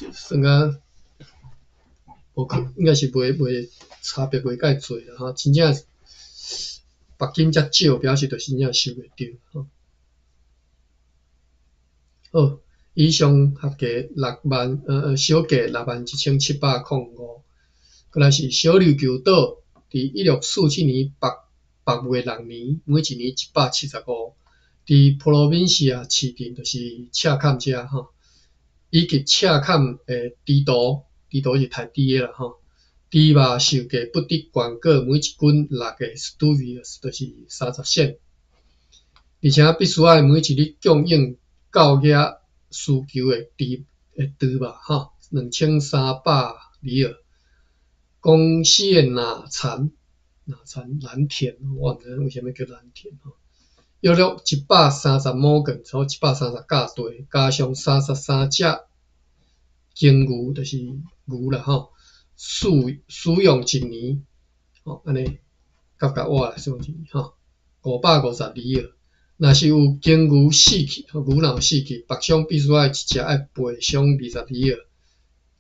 無可應該是袂差別袂介濟啦吼。真正帛金遮少，表示就是真正收袂著吼。好，以上合計6萬，小價61,705。過來是小琉球島，佇1647年8月6年，每一年175。佇普羅民西亞市鎮，就是赤崁遮吼。以及赤崁的豬肚，豬肚是刣豬的啦吼。豬肉售價不得懸過每一斤6个 stuvios，就是30仙。而且必須愛每一日供應夠額需求的豬肉吼，2,300里爾。公司的藍田，藍田藍田，我毋知影為啥物叫藍田吼。約略130畝耕，所以130甲地，加上33隻耕牛，就是牛啦吼，使用一年，吼，按呢夾夾活來使用一年吼，550里爾。若是有耕牛死去，牛若有死去，北商必須愛一隻愛賠償20里爾，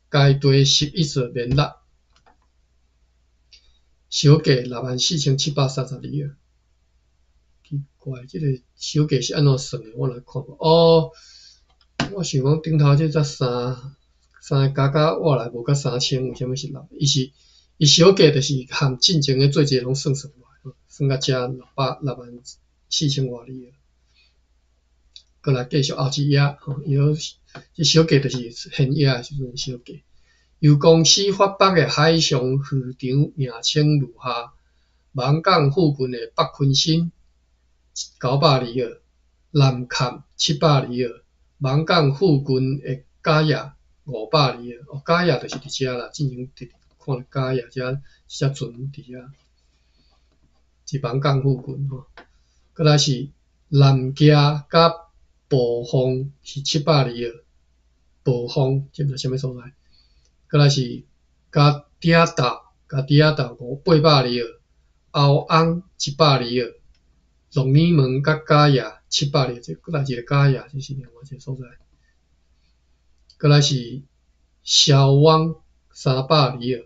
該地11座免納，小價64,730里爾。奇怪，這個小價是按怎算的？我來看無。哦，我想講頂頭這才三個加加活來無到3000，為啥物是六？伊是伊小價就是含進前的做這攏算算落來，算到遮664,000外里爾。閣來繼續後一頁吼，伊這小價就是現頁的時陣小價。由公司發北的海上漁場名稱如下：網港附近的北昆新900里爾，南崁700里爾，網港附近的嘉亞500里爾。哦，嘉亞就是佇遮啦，進前佇看嘉亞遮這隻船佇遮，佇網港附近吼。閣來是南徛佮暴風是700里爾，暴風這毋知啥物所在。閣來是加迪亞島，加迪亞島800里爾，歐翁100里爾，龍里門佮嘉亞700里爾，這閣來一個嘉亞，這是另外一個所在。閣來是蕭汪300里爾，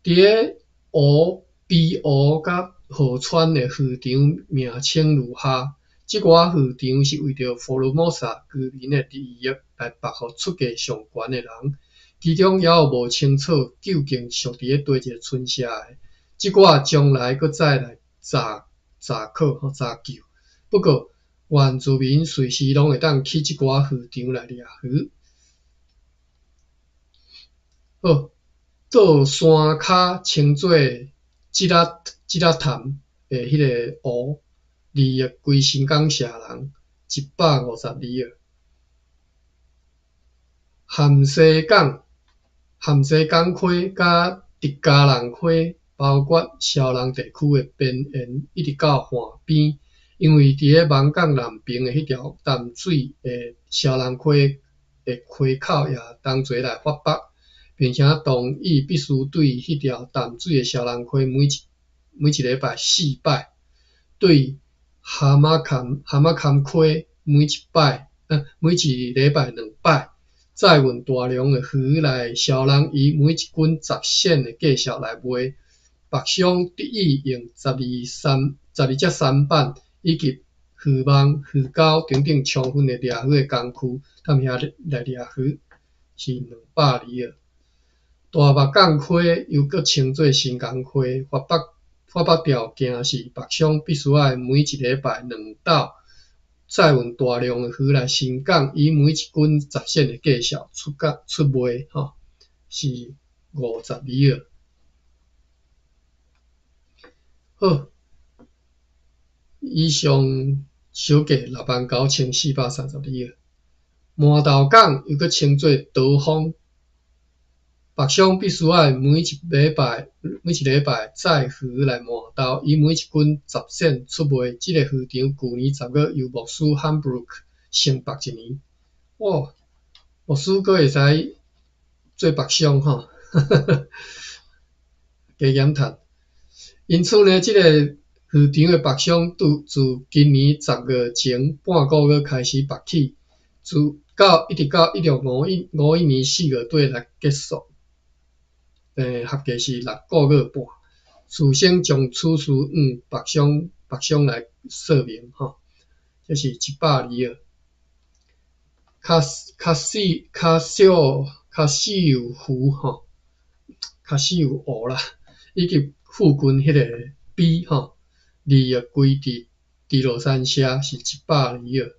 佇咧湖邊湖佮河川的漁場名稱如下。這寡漁場是為著福爾摩沙居民的利益來撥予出價上懸的人，其中猶有無清楚究竟屬佇咧佗一个村社的，這寡將來閣再來查查考吼查究。不過原住民隨時攏會當去這寡漁場來掠魚。好，倒山跤稱做這仔潭的彼个湖，利益歸新港社人， 150里爾。咸西港、咸西港溪佮直加人溪，包括消人地區的邊緣，一直到岸邊，因為佇咧網港南爿的彼條淡水的消人溪的溪口也同齊來發北，並且同意必須對彼條淡水的消人溪每一禮拜四擺，對蛤蟆崁蛤蟆崁溪每一禮拜兩擺，載運大量的魚來消人，以每一斤10仙的價數來賣。北商得以用12隻舢板以及漁網、魚鈎等等充分的掠魚的工具，踮遐來掠魚，是200里爾。大目港溪又閣稱做新港溪，發北條件是北商必須愛每一禮拜兩斗載運大量的魚來新港，以每一斤10仙的價數出賣，吼，是50里爾。好，以上小計69,430里爾。饃頭港又閣稱做刀鋒，北商必須愛每一禮拜載魚來饃頭，以每一斤10仙出賣。這个漁場舊年10月由牧師漢布魯克承包一年。哇，牧師閣會使做北商吼，加減趁。因此呢，這个漁場的北商自今年10月前半個月開始北起，自到一直到1651年4月底來結束。合計是6個月半。事先將此事向北商來說明吼，這是100里爾。較小湖吼，較小湖啦，以及附近彼个陂吼，利益歸佇佇落山社是100里爾。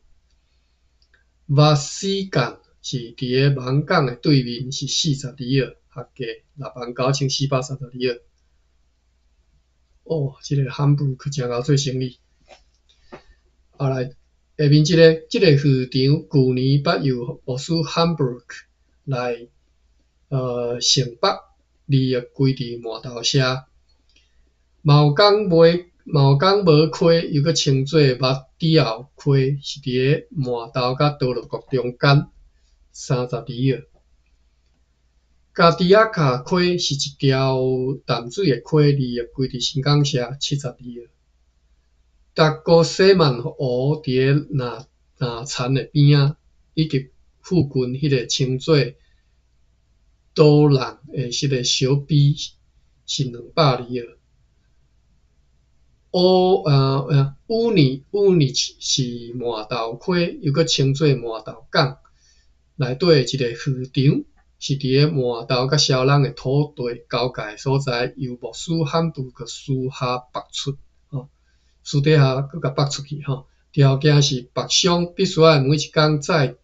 瓦斯港是佇咧網港的對面，是40里爾，合計69,430里爾。哦，這个漢布克誠𠢕做生意。後來下面這个漁場，舊年捌由牧師漢布魯克來承北，利益歸佇饃頭社。茂港無溪又閣稱做麥底後溪，是佇咧饃頭佮多樂國中間30里爾。加迪亞卡溪是一條淡水的溪，利益歸佇新港社70里爾。達哥西曼湖佇咧南田的邊仔，以及附近彼个稱做多朗的彼个小陂是200里爾。乌尼是饃頭溪，又閣稱做饃頭港，內底的一个漁場，是佇咧饃頭佮消人的土地交界所在，由牧師漢布克私下拔出，吼，私底下閣共拔出去，吼。條件是北商必須愛每一工載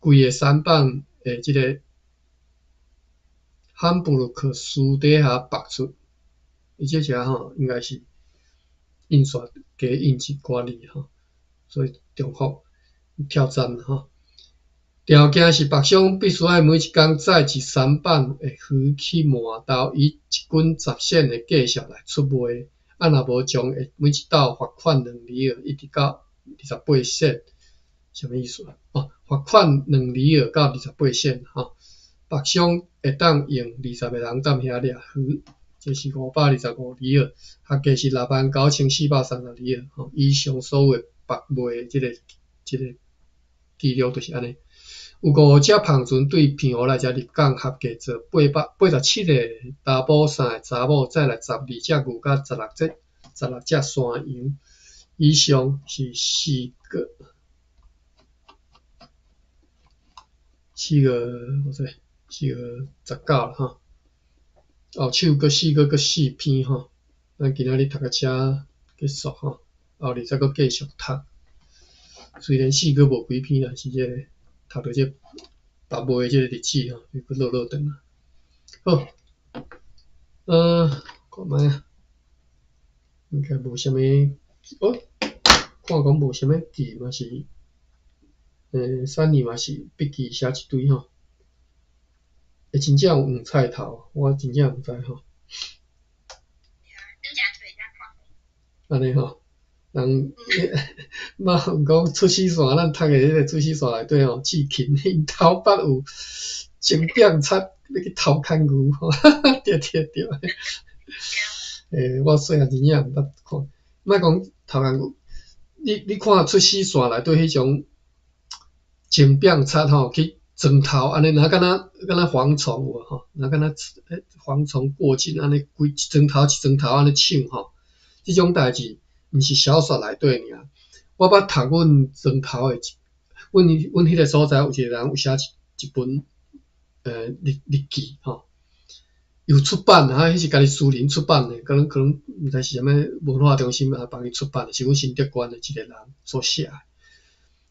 規个舢板的這个漢布克私底下拔出，伊這只吼應該是印刷加印一寡字吼，所以重複跳站吼。條件是北商必須愛每一工載一舢板的魚去饃頭，以一斤10仙的價數來出賣。啊，若無將會每一斗罰款2里爾，一直到28仙，啥物意思？哦，罰款2里爾到28仙吼。北商會當用20個人踮遐掠魚，這是525里爾，合計是69,430里爾吼。以上所有的北賣這个記錄就是按呢。有五隻帆船對澎湖來遮入港，合計載887個查埔，三个查某，再來12隻牛佮16隻山羊。以上是4月19啦吼。後手閣4月閣四篇吼。咱今仔日讀到遮結束吼，後日再閣繼續讀。雖然4月無幾篇啦，是這个讀著這北賣這个日子吼，又閣落落長啊。好，看覓啊，應該無啥物，哦，看講無啥物記嘛是。三年嘛是筆記寫一堆吼。欸，真正有黃菜頭，我真正毋知吼。按呢吼，人嘛有講出師線，咱讀的彼个出師線內底吼，志勤𪜶頭捌有前變賊欲去偷牽牛吼，對對對。欸，我細漢真正毋捌看，莫講偷牽牛，你看出師線內底彼種前變賊吼，去鑽頭按呢，若敢若敢若蝗蟲有無吼？若敢若蝗蟲過境按呢，規一磚頭一磚頭按呢搶吼，這種代誌毋是小說內底爾。我捌讀阮磚頭的，阮彼个所在有一個人有寫一本日記吼，有出版啊，彼是家己私人出版的，可能可能毋知是啥物文化中心啊幫伊出版的，是阮新竹縣的一個人所寫的。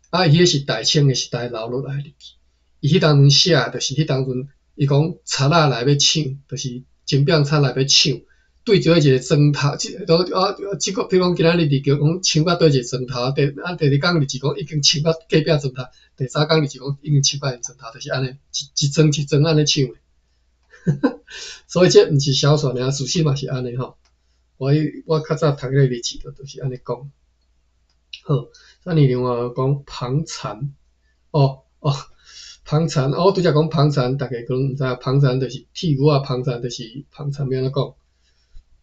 啊，伊彼是大清的時代留落來的日記。伊彼當陣寫，就是彼當陣，伊講賊仔來欲搶，就是前壁賊來欲搶，對著一個磚頭，這都啊，這個比如講今仔日日記講搶到佗一個磚頭，第二工日誌講已經搶到隔壁磚頭，第三工日誌講已經搶到𪜶磚頭，就是按呢，一一磚一磚按呢搶的。所以這毋是小說爾，事實嘛是按呢吼。我較早讀彼個日誌就是按呢講。好，咱另外講旁蠶，哦哦。旁蠶，我拄才講旁蠶，大家可能毋知影，旁蠶就是剃牛仔，旁蠶就是旁蠶欲按怎講？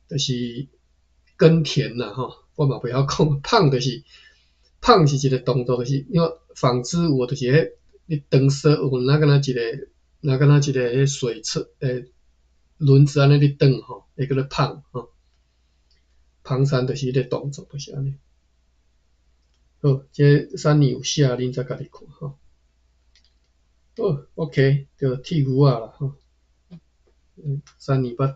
就是耕田啦吼，我嘛袂曉講。紡就是紡是一個動作，就是因為紡織有就是彼你長絲有若敢若一個，若敢若一個彼水車輪子按呢咧轉吼，會叫做紡吼。旁蠶就是彼個動作，就是按呢。好，這三年有寫，恁再家己看吼。好，OK，就剃牛仔啦吼。三年捌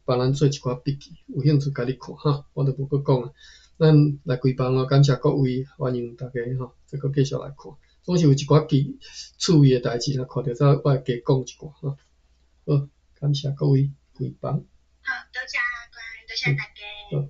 幫咱做一寡筆記，有興趣家己看哈，我就無閣講啊。咱來開房咯，感謝各位，歡迎大家吼，再閣繼續來看。總是有一寡記趣味的代誌，若看著才我會加講一寡吼。好，感謝各位開房。好，多謝阿關，多謝大家。好。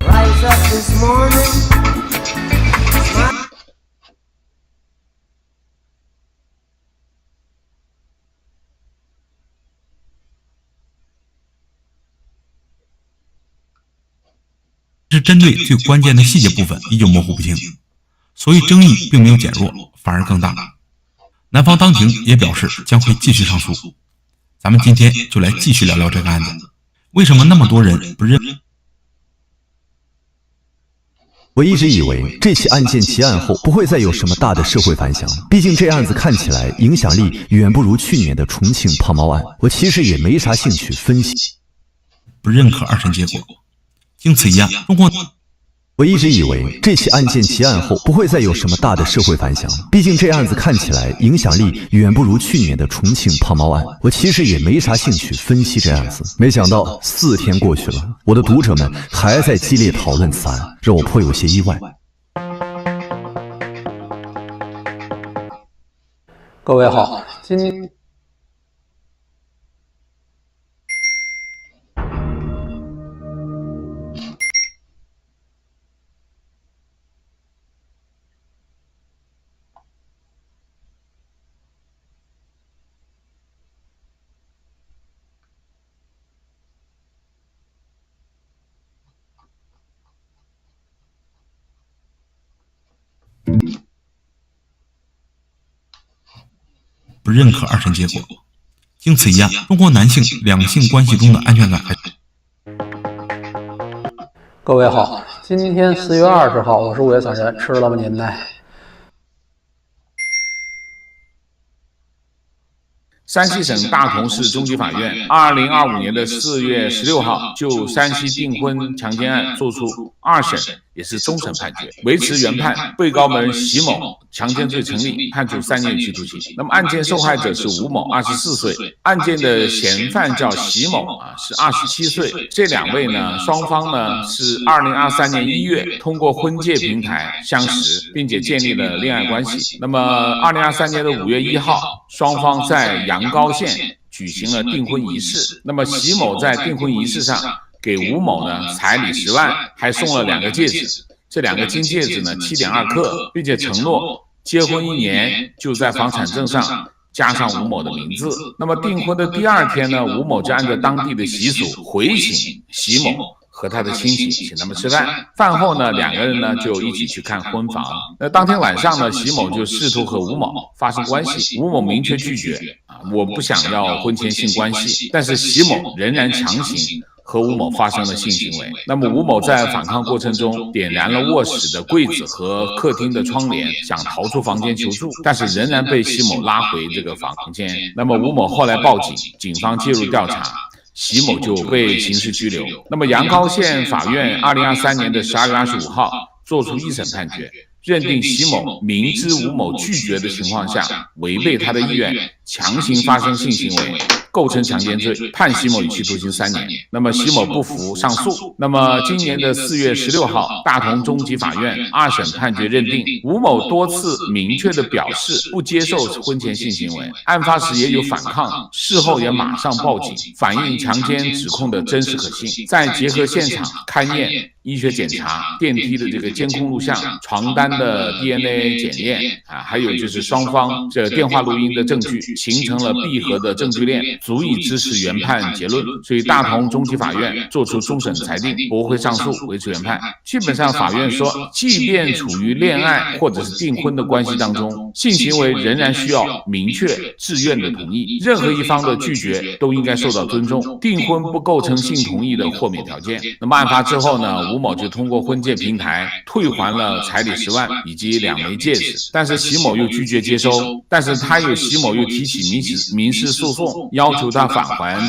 Rise up this morning. 是針對最關鍵的細節部分依舊模糊不清，所以爭議並沒有減弱，反而更大。男方當庭也表示將會繼續上訴。咱們今天就來繼續聊聊這個案子，為什麼那麼多人不認？我一直以為這起案件結案後不會再有什麼大的社會反響，畢竟這案子看起來影響力遠不如去年的重慶胖貓案。我其實也沒啥興趣分析，不認可二審結果。經此一案，中國。我一直以為這起案件結案後不會再有什麼大的社會反響，畢竟這案子看起來影響力遠不如去年的重慶胖貓案。我其實也沒啥興趣分析這案子，沒想到4天過去了，我的讀者們還在激烈討論此案，讓我頗有些意外。各位好，今。不认可二审结果。经此一案，中国男性两性关系中的安全感还。各位好，今天4月20号，我是五月散人，吃了吗您呢？山西省大同市中级法院2025年的4月16号就山西订婚强奸案作出二审，也是终审判决，维持原判，被告人席某强奸罪成立，判处3年有期徒刑。那么案件受害者是吴某，24岁，案件的嫌犯叫席某啊，是27岁。这两位呢，双方呢是2023年1月通过婚介平台相识，并且建立了恋爱关系。那么2023年的5月1号，双方在阳高县举行了订婚仪式。那么席某在订婚仪式上给吴某呢彩礼10万，还送了两个戒指，这两个金戒指呢7.2克，并且承诺结婚一年就在房产证上加上吴某的名字。那么订婚的第二天呢，吴某就按照当地的习俗回请席某和他的亲戚，请他们吃饭。饭后呢，两个人呢就一起去看婚房。那当天晚上呢，席某就试图和吴某发生关系，吴某明确拒绝啊，我不想要婚前性关系。但是席某仍然强行和吴某发生了性行为。那么吴某在反抗过程中点燃了卧室的柜子和客厅的窗帘，想逃出房间求助，但是仍然被席某拉回这个房间。那么吴某后来报警，警方介入调查。席某就被刑事拘留。那么阳高县法院2023年的12月25号作出一审判决，认定席某明知吴某拒绝的情况下，违背他的意愿，强行发生性行为，构成强奸罪，判席某有期徒刑3年。那么席某不服上诉。那么今年的4月16号，大同中级法院二审判决认定，吴某多次明确的表示不接受婚前性行为，案发时也有反抗，事后也马上报警，反映强奸指控的真实可信。再结合现场勘验、医学检查、电梯的这个监控录像、床单的 DNA 检验啊，还有就是双方这电话录音的证据，形成了闭合的证据链，足以支持原判结论。所以大同中级法院作出终审裁定，驳回上诉，维持原判。基本上，法院说，即便处于恋爱或者是订婚的关系当中，性行为仍然需要明确、自愿的同意，任何一方的拒绝都应该受到尊重。订婚不构成性同意的豁免条件。那么案发之后呢，吴某就通过婚介平台退还了彩礼十万以及两枚戒指，但是席某又拒绝接收，但是他又席某又提起民事诉讼，要求他返还。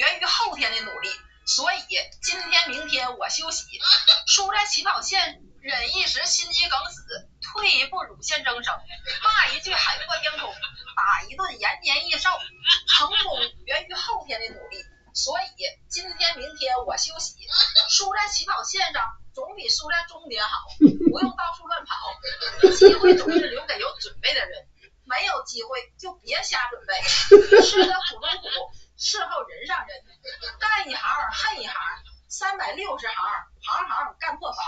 源于后天的努力，所以今天、明天我休息，输在起跑线，忍一时心肌梗死，腿退一步乳腺增生，骂一句海阔天空，打一顿延年益寿。成功源于后天的努力，所以今天明天我休息。输在起跑线上总比输在终点好，不用到处乱跑。机会总是留给有准备的人，没有机会就别瞎准备。吃得苦中苦，伺候人上人，干一行恨一行，360行，行行干破房。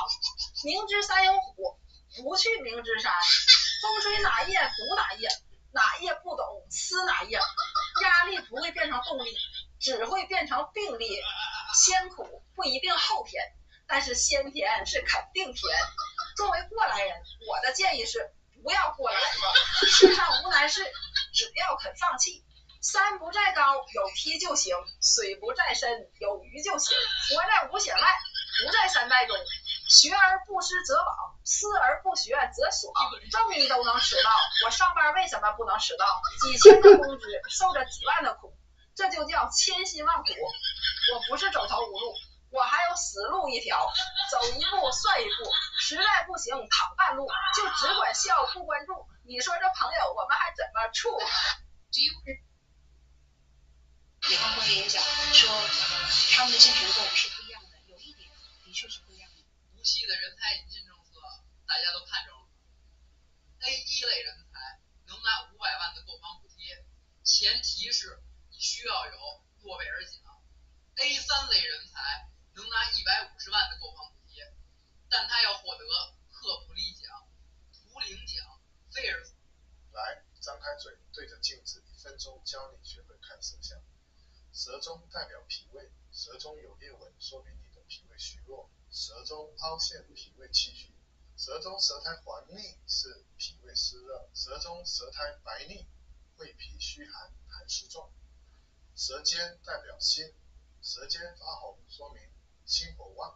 明知山有虎，不去明知山。风吹哪页读哪页，哪页不懂撕哪页。压力不会变成动力，只会变成病例。先苦不一定后甜，但是先甜是肯定甜。作为过来人，我的建议是不要过来了。世上无难事，只要肯放弃。山不在高，有梯就行；水不在深，有鱼就行。活在五险外，不在三代中。学而不思则罔，思而不学则爽。正义都能迟到，我上班为什么不能迟到？几千的工资，受着几万的苦，这就叫千辛万苦。我不是走投无路，我还有死路一条，走一步算一步，实在不行躺半路，就只管笑不关注。你说这朋友，我们还怎么处？李方辉也讲说，他们的政权跟我们是不一样的，有一点的确是不一样的。无锡的人才引进政策，大家都看着了。A1类人才能拿500万的购房补贴，前提是你需要有诺贝尔奖。A3类人才能拿150万的购房补贴，但他要获得赫普利奖、图灵奖、菲尔。来，张开嘴，对着镜子，1分钟教你学会看舌象。舌中代表脾胃，舌中有裂纹，说明你的脾胃虚弱；舌中凹陷，脾胃气虚；舌中舌苔黄腻是脾胃湿热；舌中舌苔白腻，胃脾虚寒，寒湿重。舌尖代表心，舌尖发红说明心火旺；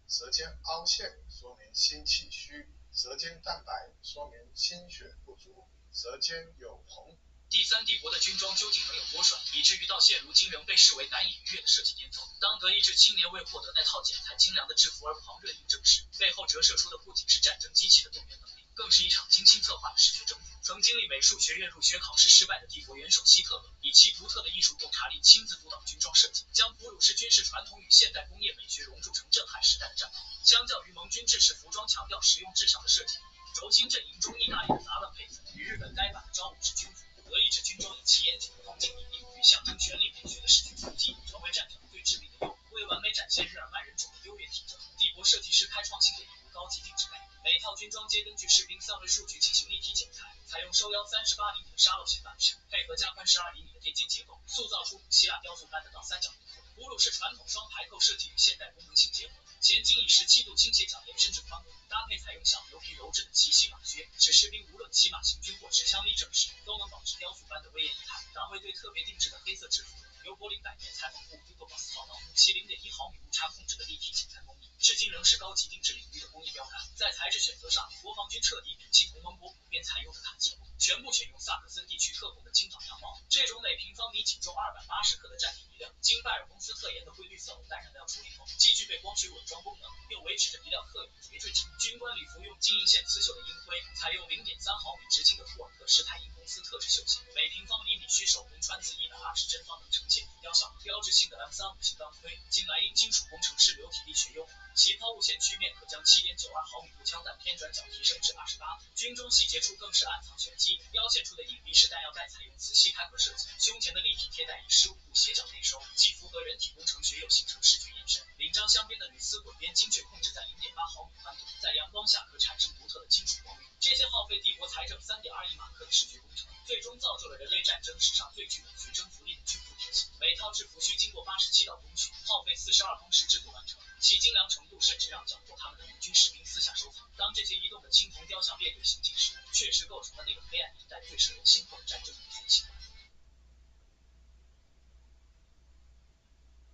舌尖凹陷说明心气虚；舌尖淡白说明心血不足；舌尖有红。第三帝国的军装究竟能有多帅，以至于到现如今仍被视为难以逾越的设计巅峰？当德意志青年为获得那套剪裁精良的制服而狂热应征时，背后折射出的不仅是战争机器的动员能力，更是一场精心策划的视觉征服。曾经历美术学院入学考试失败的帝国元首希特勒，以其独特的艺术洞察力亲自督导军装设计，将普鲁士军事传统与现代工业美学熔铸成震撼时代的战袍。相较于盟军制式服装强调实用至上的设计理念，轴心阵营中意大利的杂乱配置与日本呆板的招武式军服，德意志军装以其严谨的风景比例与象征权力美学的视觉冲击，成为战场最致命的诱惑。为完美展现日耳曼人种的优越体征，帝国设计师开创性的引入高级定制概念，每套军装皆根据士兵三维数据进行立体剪裁，采用收腰38厘米的沙漏型版式，配合加宽12厘米的垫肩结构，塑造出古希腊雕塑般的倒三角轮廓。普鲁士传统双排扣设计与现代功能性结合，前襟以17度倾斜角延伸至髋部，搭配采用小牛皮鞣制的齐膝马靴，使士兵无论骑马行军或持枪立正时，都能保持雕塑般的威严仪态。党卫队特别定制的黑色制服，由柏林百年裁缝铺 Hugo Boss 操刀，其0.1毫米误差控制的立体剪裁工艺，至今仍是高级定制领域的工艺标杆。在材质选择上，国防军彻底摒弃同盟国普遍采用的卡其布，全部选用萨克森地区特供的金枣羊毛。这种每平方米仅重280克的战地衣料，经拜耳公司特研的灰绿色偶氮染料处理后，既具备光学伪装功能，又维持着衣料特有的垂坠质。军官礼服用金银线刺绣的鹰徽，采用0.3毫米直径的库尔特施泰因公司特制绣线，每平方厘米需手工穿刺120针方能呈现浮雕效果。标志性的 M35 型钢盔，经莱茵金属工程师流体力学优化，其抛物线曲面可将7.92毫米步枪弹偏转角提升至28度。军装细节处更是暗藏玄机，腰线处的隐蔽式弹药袋采用磁吸开合设计，胸前的立体贴带以15度斜角内收，既符合人体工程学，又形成视觉延伸。领章镶边的铝丝滚边精确控制在0.8毫米宽度，在阳光下可产生独特的金属光晕。这些耗费帝国财政3.2亿马克的视觉工程，最终造就了人类战争史上最具美学征服力的军服体系。每套制服需经过87道工序，耗费42工时制作完成，其精良程度甚至让缴获他们的盟军士兵私下收藏。当这些移动的青铜雕像列队行进时，确实构成了那个黑暗年代最摄人心魄的战争美学奇观。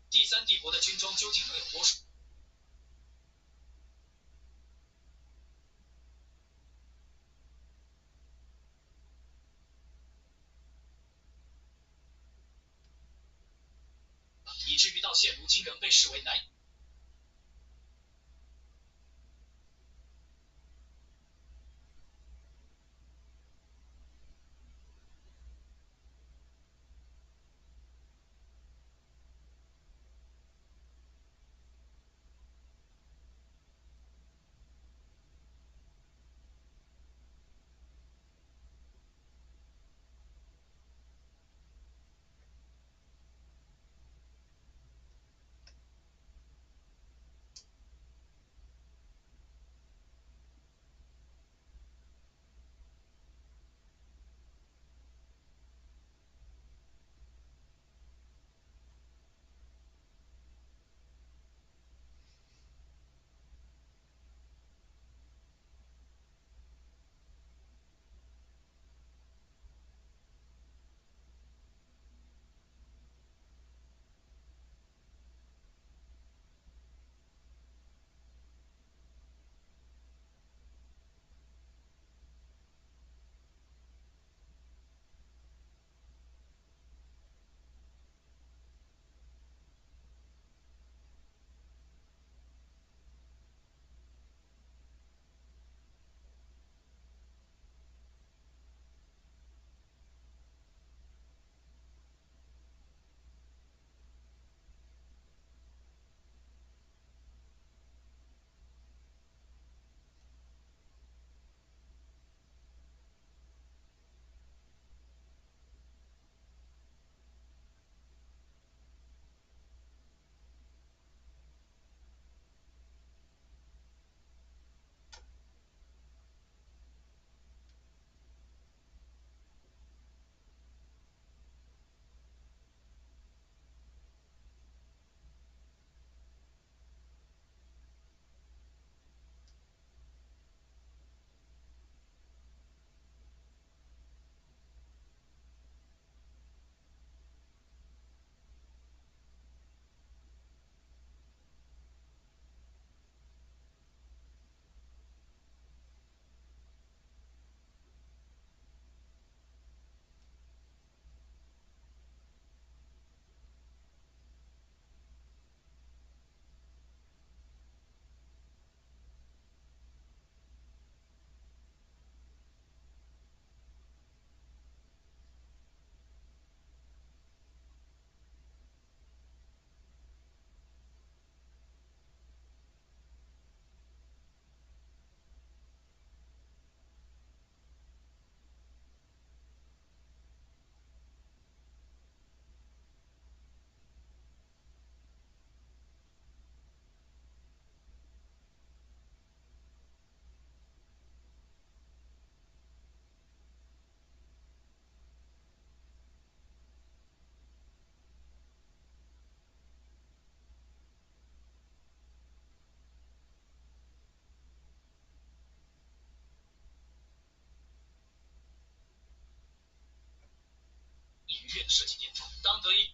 第三帝国的军装究竟能有多帅？以至于到现如今仍被视为难以。以逾越的设计巅峰。当德意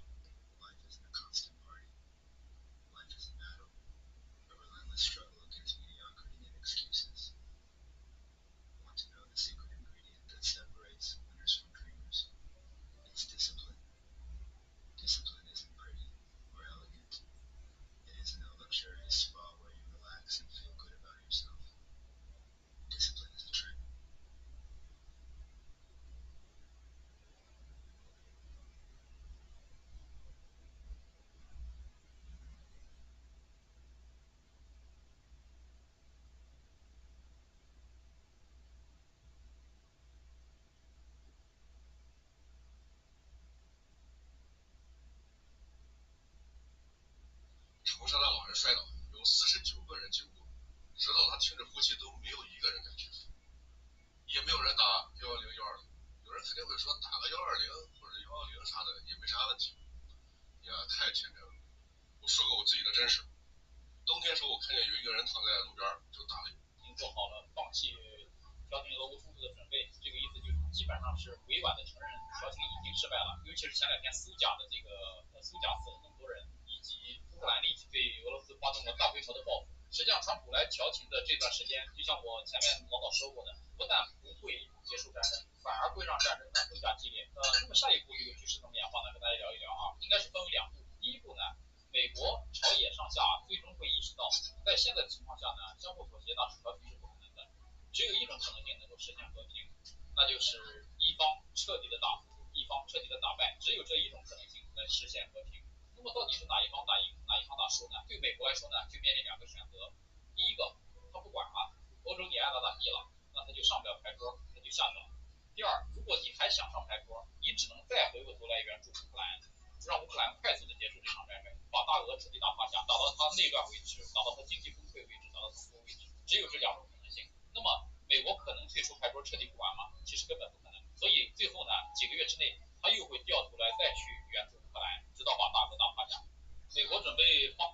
长沙的老人摔倒，有49个人救过，直到他停止呼吸都没有一个人敢去扶，也没有人打110、120。有人肯定会说打个120或者110啥的也没啥问题，呀，太天真了。我说个我自己的真事，冬天时候我看见有一个人躺在路边，就打了。已经做好了放弃调停俄乌冲突的准备，这个意思就是基本上是委婉的承认调停已经失败了。尤其是前两天苏甲的这个苏甲死了那么多人，以及乌克兰立即对俄罗斯发动了大规模的报复。实际上，川普来调停的这段时间，就像我前面老早说过的，不但不会结束战争，反而会让战争呢更加激烈。那么下一步这个局势怎么演化呢？跟大家聊一聊啊，应该是分为两步。第一步呢，美国朝野上下最终会意识到，在现在的情况下呢，相互妥协达成调停是不可能的，只有一种可能性能够实现和平，那就是一方彻底的打服，一方彻底的打败，只有这一种可能性来实现和平。那么到底是哪一方打赢，哪一方打输呢？对美国来说呢，就面临两个选择。第一个，他不管了，欧洲你爱咋咋地了，那他就上不了牌桌，他就下去了。第二，如果你还想上牌桌，你只能再回过头来援助乌克兰，让乌克兰快速的结束这场战争，把大俄彻底打趴下，打到他内乱为止，打到他经济崩溃为止，打到他崩为止，只有这两种可能性。那么美国可能退出牌桌彻底不管吗？其实根本不可能。所以最后呢，几个月之内，他又会掉头来再去援助乌克兰，直到把大俄打趴下。美国准备放。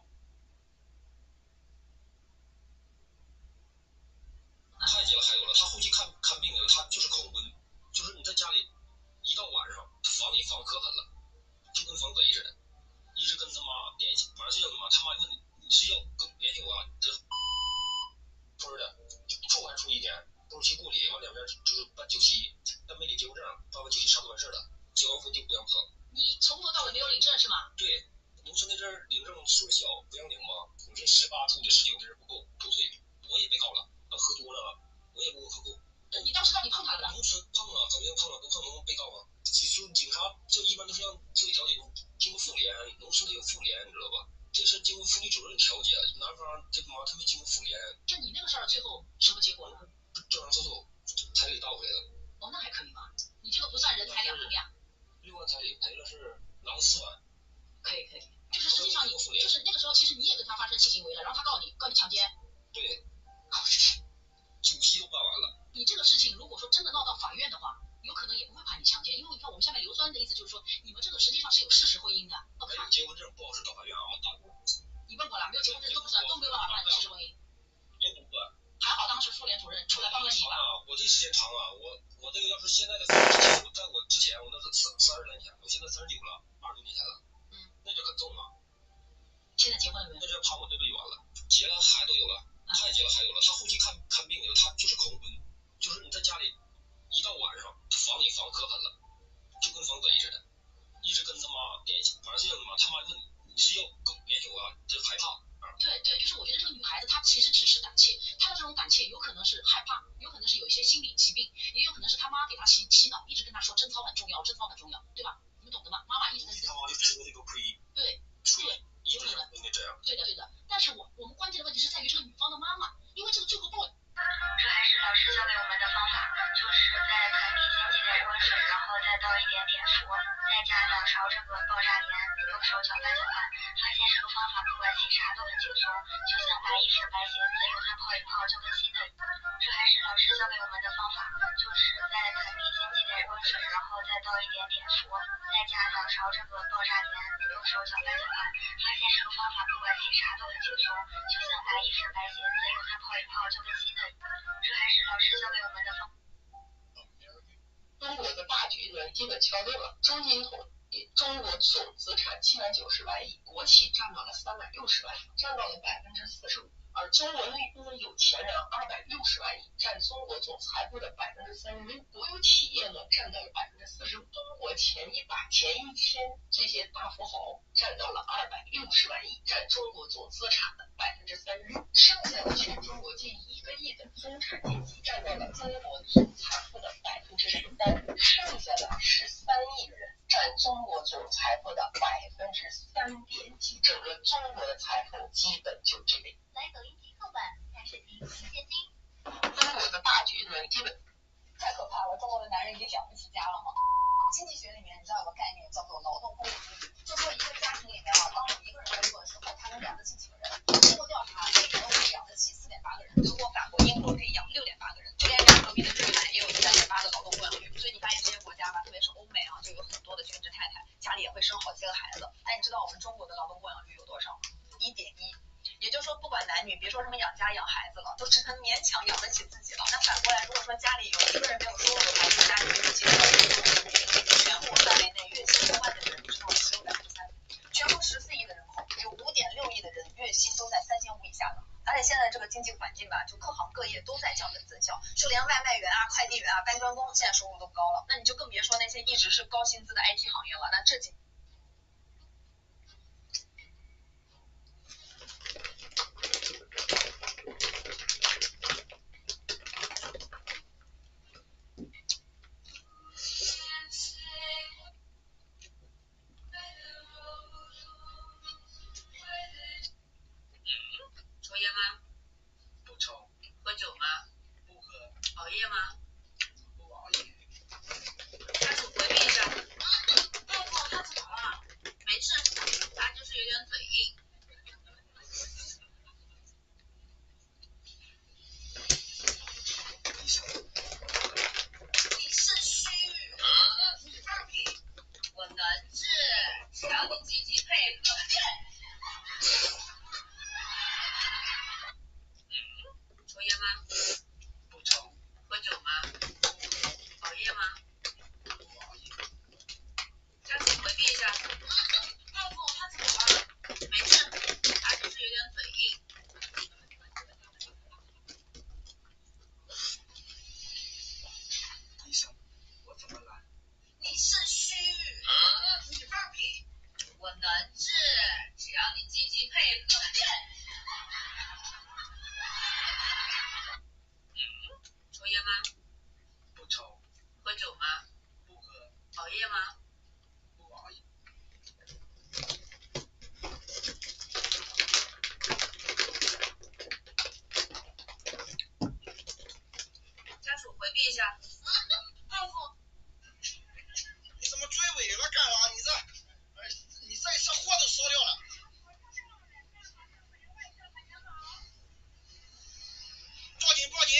太结了，还有了，他后期看看病了，他就是恐婚，就是你在家里，一到晚上，他防你防可狠了，就跟防贼似的，一直跟他妈联系，晚上睡觉他妈，他妈问你你睡觉跟联系我啊，这村的，处还处一天，都是去过礼，完两边就是办酒席，但没领结婚证，办完酒席啥都完事了，结完婚就不让碰。你从头到尾没有领证是吗？对，农村那阵领证岁数小不让领嘛，你这18处的19这是不够，不退，我也被告了，喝多了，我也不可控。你当时到底碰他了？农村碰了，肯定碰了，不碰能被告啊。起诉警察这一般都是让自己调解，经过妇联，农村得有妇联，你知道吧？这是经过妇女主任调解，男方这妈他没经过妇联。就你那个事儿最后什么结果了？正常诉讼，彩礼倒回来了。哦，那还可以吧？你这个不算人财两空呀。6万彩礼赔了是拿了4万。可以可以，就是实际上你就是那个时候，其实你也跟他发生性行为了，然后他告你告你强奸。对。酒席都办完了。你这个事情如果说真的闹到法院的话，有可能也不会判你强奸，因为你看我们下面硫酸的意思就是说，你们这个实际上是有事实婚姻的。没有结婚证不好使到法院啊，我打过。你问过了，没有结婚证都不算，都没有办法判你事实婚姻。都不算。还好当时妇联主任出来帮了你吧。我这时间长啊，我这个要是现在的，在我之前我那是30来年前，我现在39了，20多年前了。嗯。那就可重了。现在结婚了没有？那就判我这辈冤了，结了孩子都有了，太结了还有了。他后期看看病去了，他就是恐婚，就是你在家里，一到晚上他防你防可狠了，就跟防贼似的，一直跟他妈联系，晚上睡觉他妈，他妈问你睡觉跟联系我啊，这害怕。对对，就是我觉得这个女孩子她其实只是胆怯，她的这种胆怯有可能是害怕，有可能是有一些心理疾病，也有可能是她妈给她洗洗脑，一直跟她说贞操很重要，贞操很重要，对吧？你们懂得吗？妈妈一直在。他妈就吃过这个亏。对对。一直这样。对的对的，但是我们关键的问题是在于这个女方的妈妈，因为这个最后报。这还是老师教给我们的方法，就是在盆里先挤点温水，然后再倒一点碘伏，再加2勺这个爆炸盐，用手搅拌搅拌。发现这个方法不管洗啥都很轻松，就像白衣服、白鞋子，用它泡一泡就跟新的。这还是老师教给我们的方法，就是在盆里先挤点温水，然后再倒一点碘伏，再加2勺这个爆炸盐，用手搅拌搅拌。发现这个方法不管洗啥都很轻松，就像白衣服、白鞋子，用它泡一泡就跟新的。这还是老师教给我们的方。中国的大局。呢基本敲定了。中金统计，中国总资产790万亿，国企占到了360万亿，占到了45%。而中国内部的有钱人260万亿，占中国总财富的36%。国有企业呢占到了45%。中国前100、前1000这些大富豪占到了260万亿，占中国总资产的30%。剩下的全中国近1个亿的中产阶级占到了中国总财富的13%，剩下的13亿人占中国总财富的3点几%，整个中国的财富基本就这个。来抖音极客版看视频领现金。中国的大局呢，基本太可怕了！中国的男人已经养不起家了吗？经济学里面你知道有个概念叫做劳动供给率，就说一个家庭里面啊，当有一个人工作的时候，他能养得起几个人？经过调查，美国可以养得起4.8个人，德国、法国、英国可以养6.8个人，就连隔壁的日本也有3.8的劳动供养率。所以你发现这些国家吧，特别是欧美啊，就有很多的全职太太，家里也会生好几个孩子。哎，你知道我们中国的劳动供养率有多少吗？1.1。也就是说，不管男女，别说什么养家养孩子了，都只能勉强养得起自己了。那反过来，如果说家里有一个人没有收入的话，这个家庭就进入了全国范围内月薪过万的人，只有3%。全国14亿的人口，有5.6亿的人月薪都在3500以下的。而且现在这个经济环境吧，就各行各业都在降本增效，就连外卖员啊、快递员啊、搬砖工现在收入都不高了。那你就更别说那些一直是高薪资的 IT 行业了。那这几抽烟吗？不抽。喝酒吗？不喝。熬夜吗？不熬夜。家属回避一下。大夫，他怎么了？没事，他就是有点嘴硬。医生，你肾虚。你放屁！我能治，只要你积极配合。抽烟吗？不抽。喝酒吗？熬夜吗？不熬夜。家属回避一下。大夫，他怎么了？没事，他就是有点嘴硬。医生，我怎么了？你肾虚。你放屁！我能治，只要你积极配合。抽烟吗？不抽。喝酒吗？不喝。熬夜吗？不熬夜。家属回避一下。大夫，你怎么追尾了干啥？你这，你这一车货都烧掉了。报警！报警！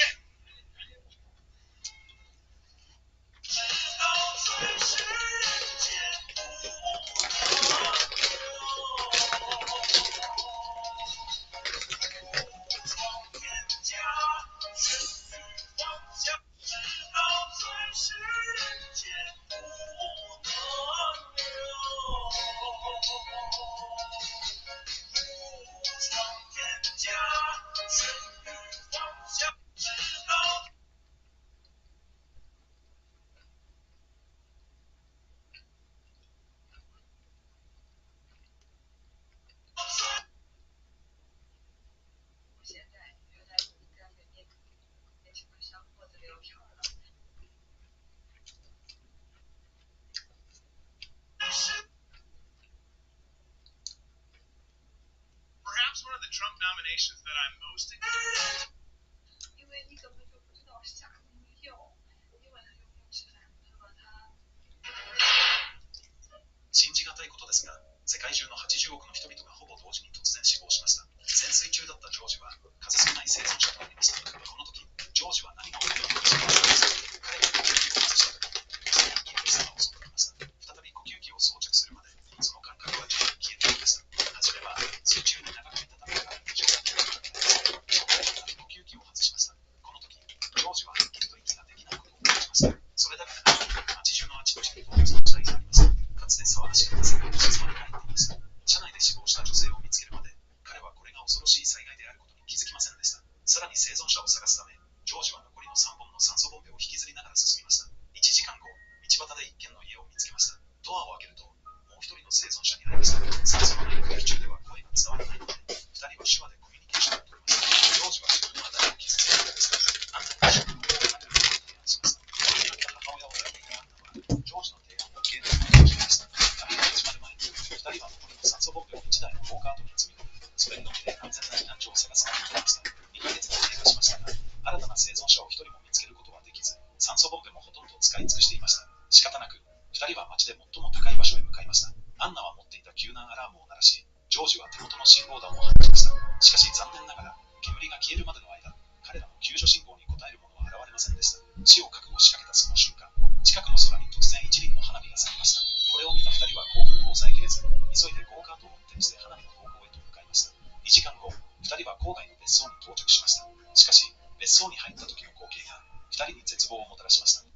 现在原来在跟年轻的小伙子聊天了。 Perhaps one of the Trump nominations that I'm most 因为你根本就不知道下什么药。你问他有没有吃饭，他说他。信じがたいことですが、世界中の80億の人々がほぼ同時に突然死亡しました。潜水中だったジョージは数少ない生存者となりました。この時、ジョージは何が起こったのか知りませんでした。彼が呼吸器を外した時、突然息苦しさが襲ってきました。再び呼吸器を装着するまで、その感覚は徐々に消えていきました。はじめは、水中に長くいたためか、非常に苦しかったです。そこで再び呼吸器を外しました。この時、ジョージははっきりと息ができないことを感じました。それだけでなく、街中のあちこち生存者を一人も見つけることはできず、酸素ボンベもほとんど使い尽くしていました。仕方なく、二人は町で最も高い場所へ向かいました。アンナは持っていた救難アラームを鳴らし、ジョージは手元の信号弾を放ちました。しかし残念ながら、煙が消えるまでの間、彼らの救助信号に応える者は現れませんでした。死を覚悟しかけたその瞬間、近くの空に突然一輪の花火が咲きました。これを見た二人は興奮を抑えきれず、急いでゴーカートを運転して花火の方向へと向かいました。2時間後、二人は郊外の別荘に到着しました。しかし、別荘に入った時の光景が、二人に絶望をもたらしました。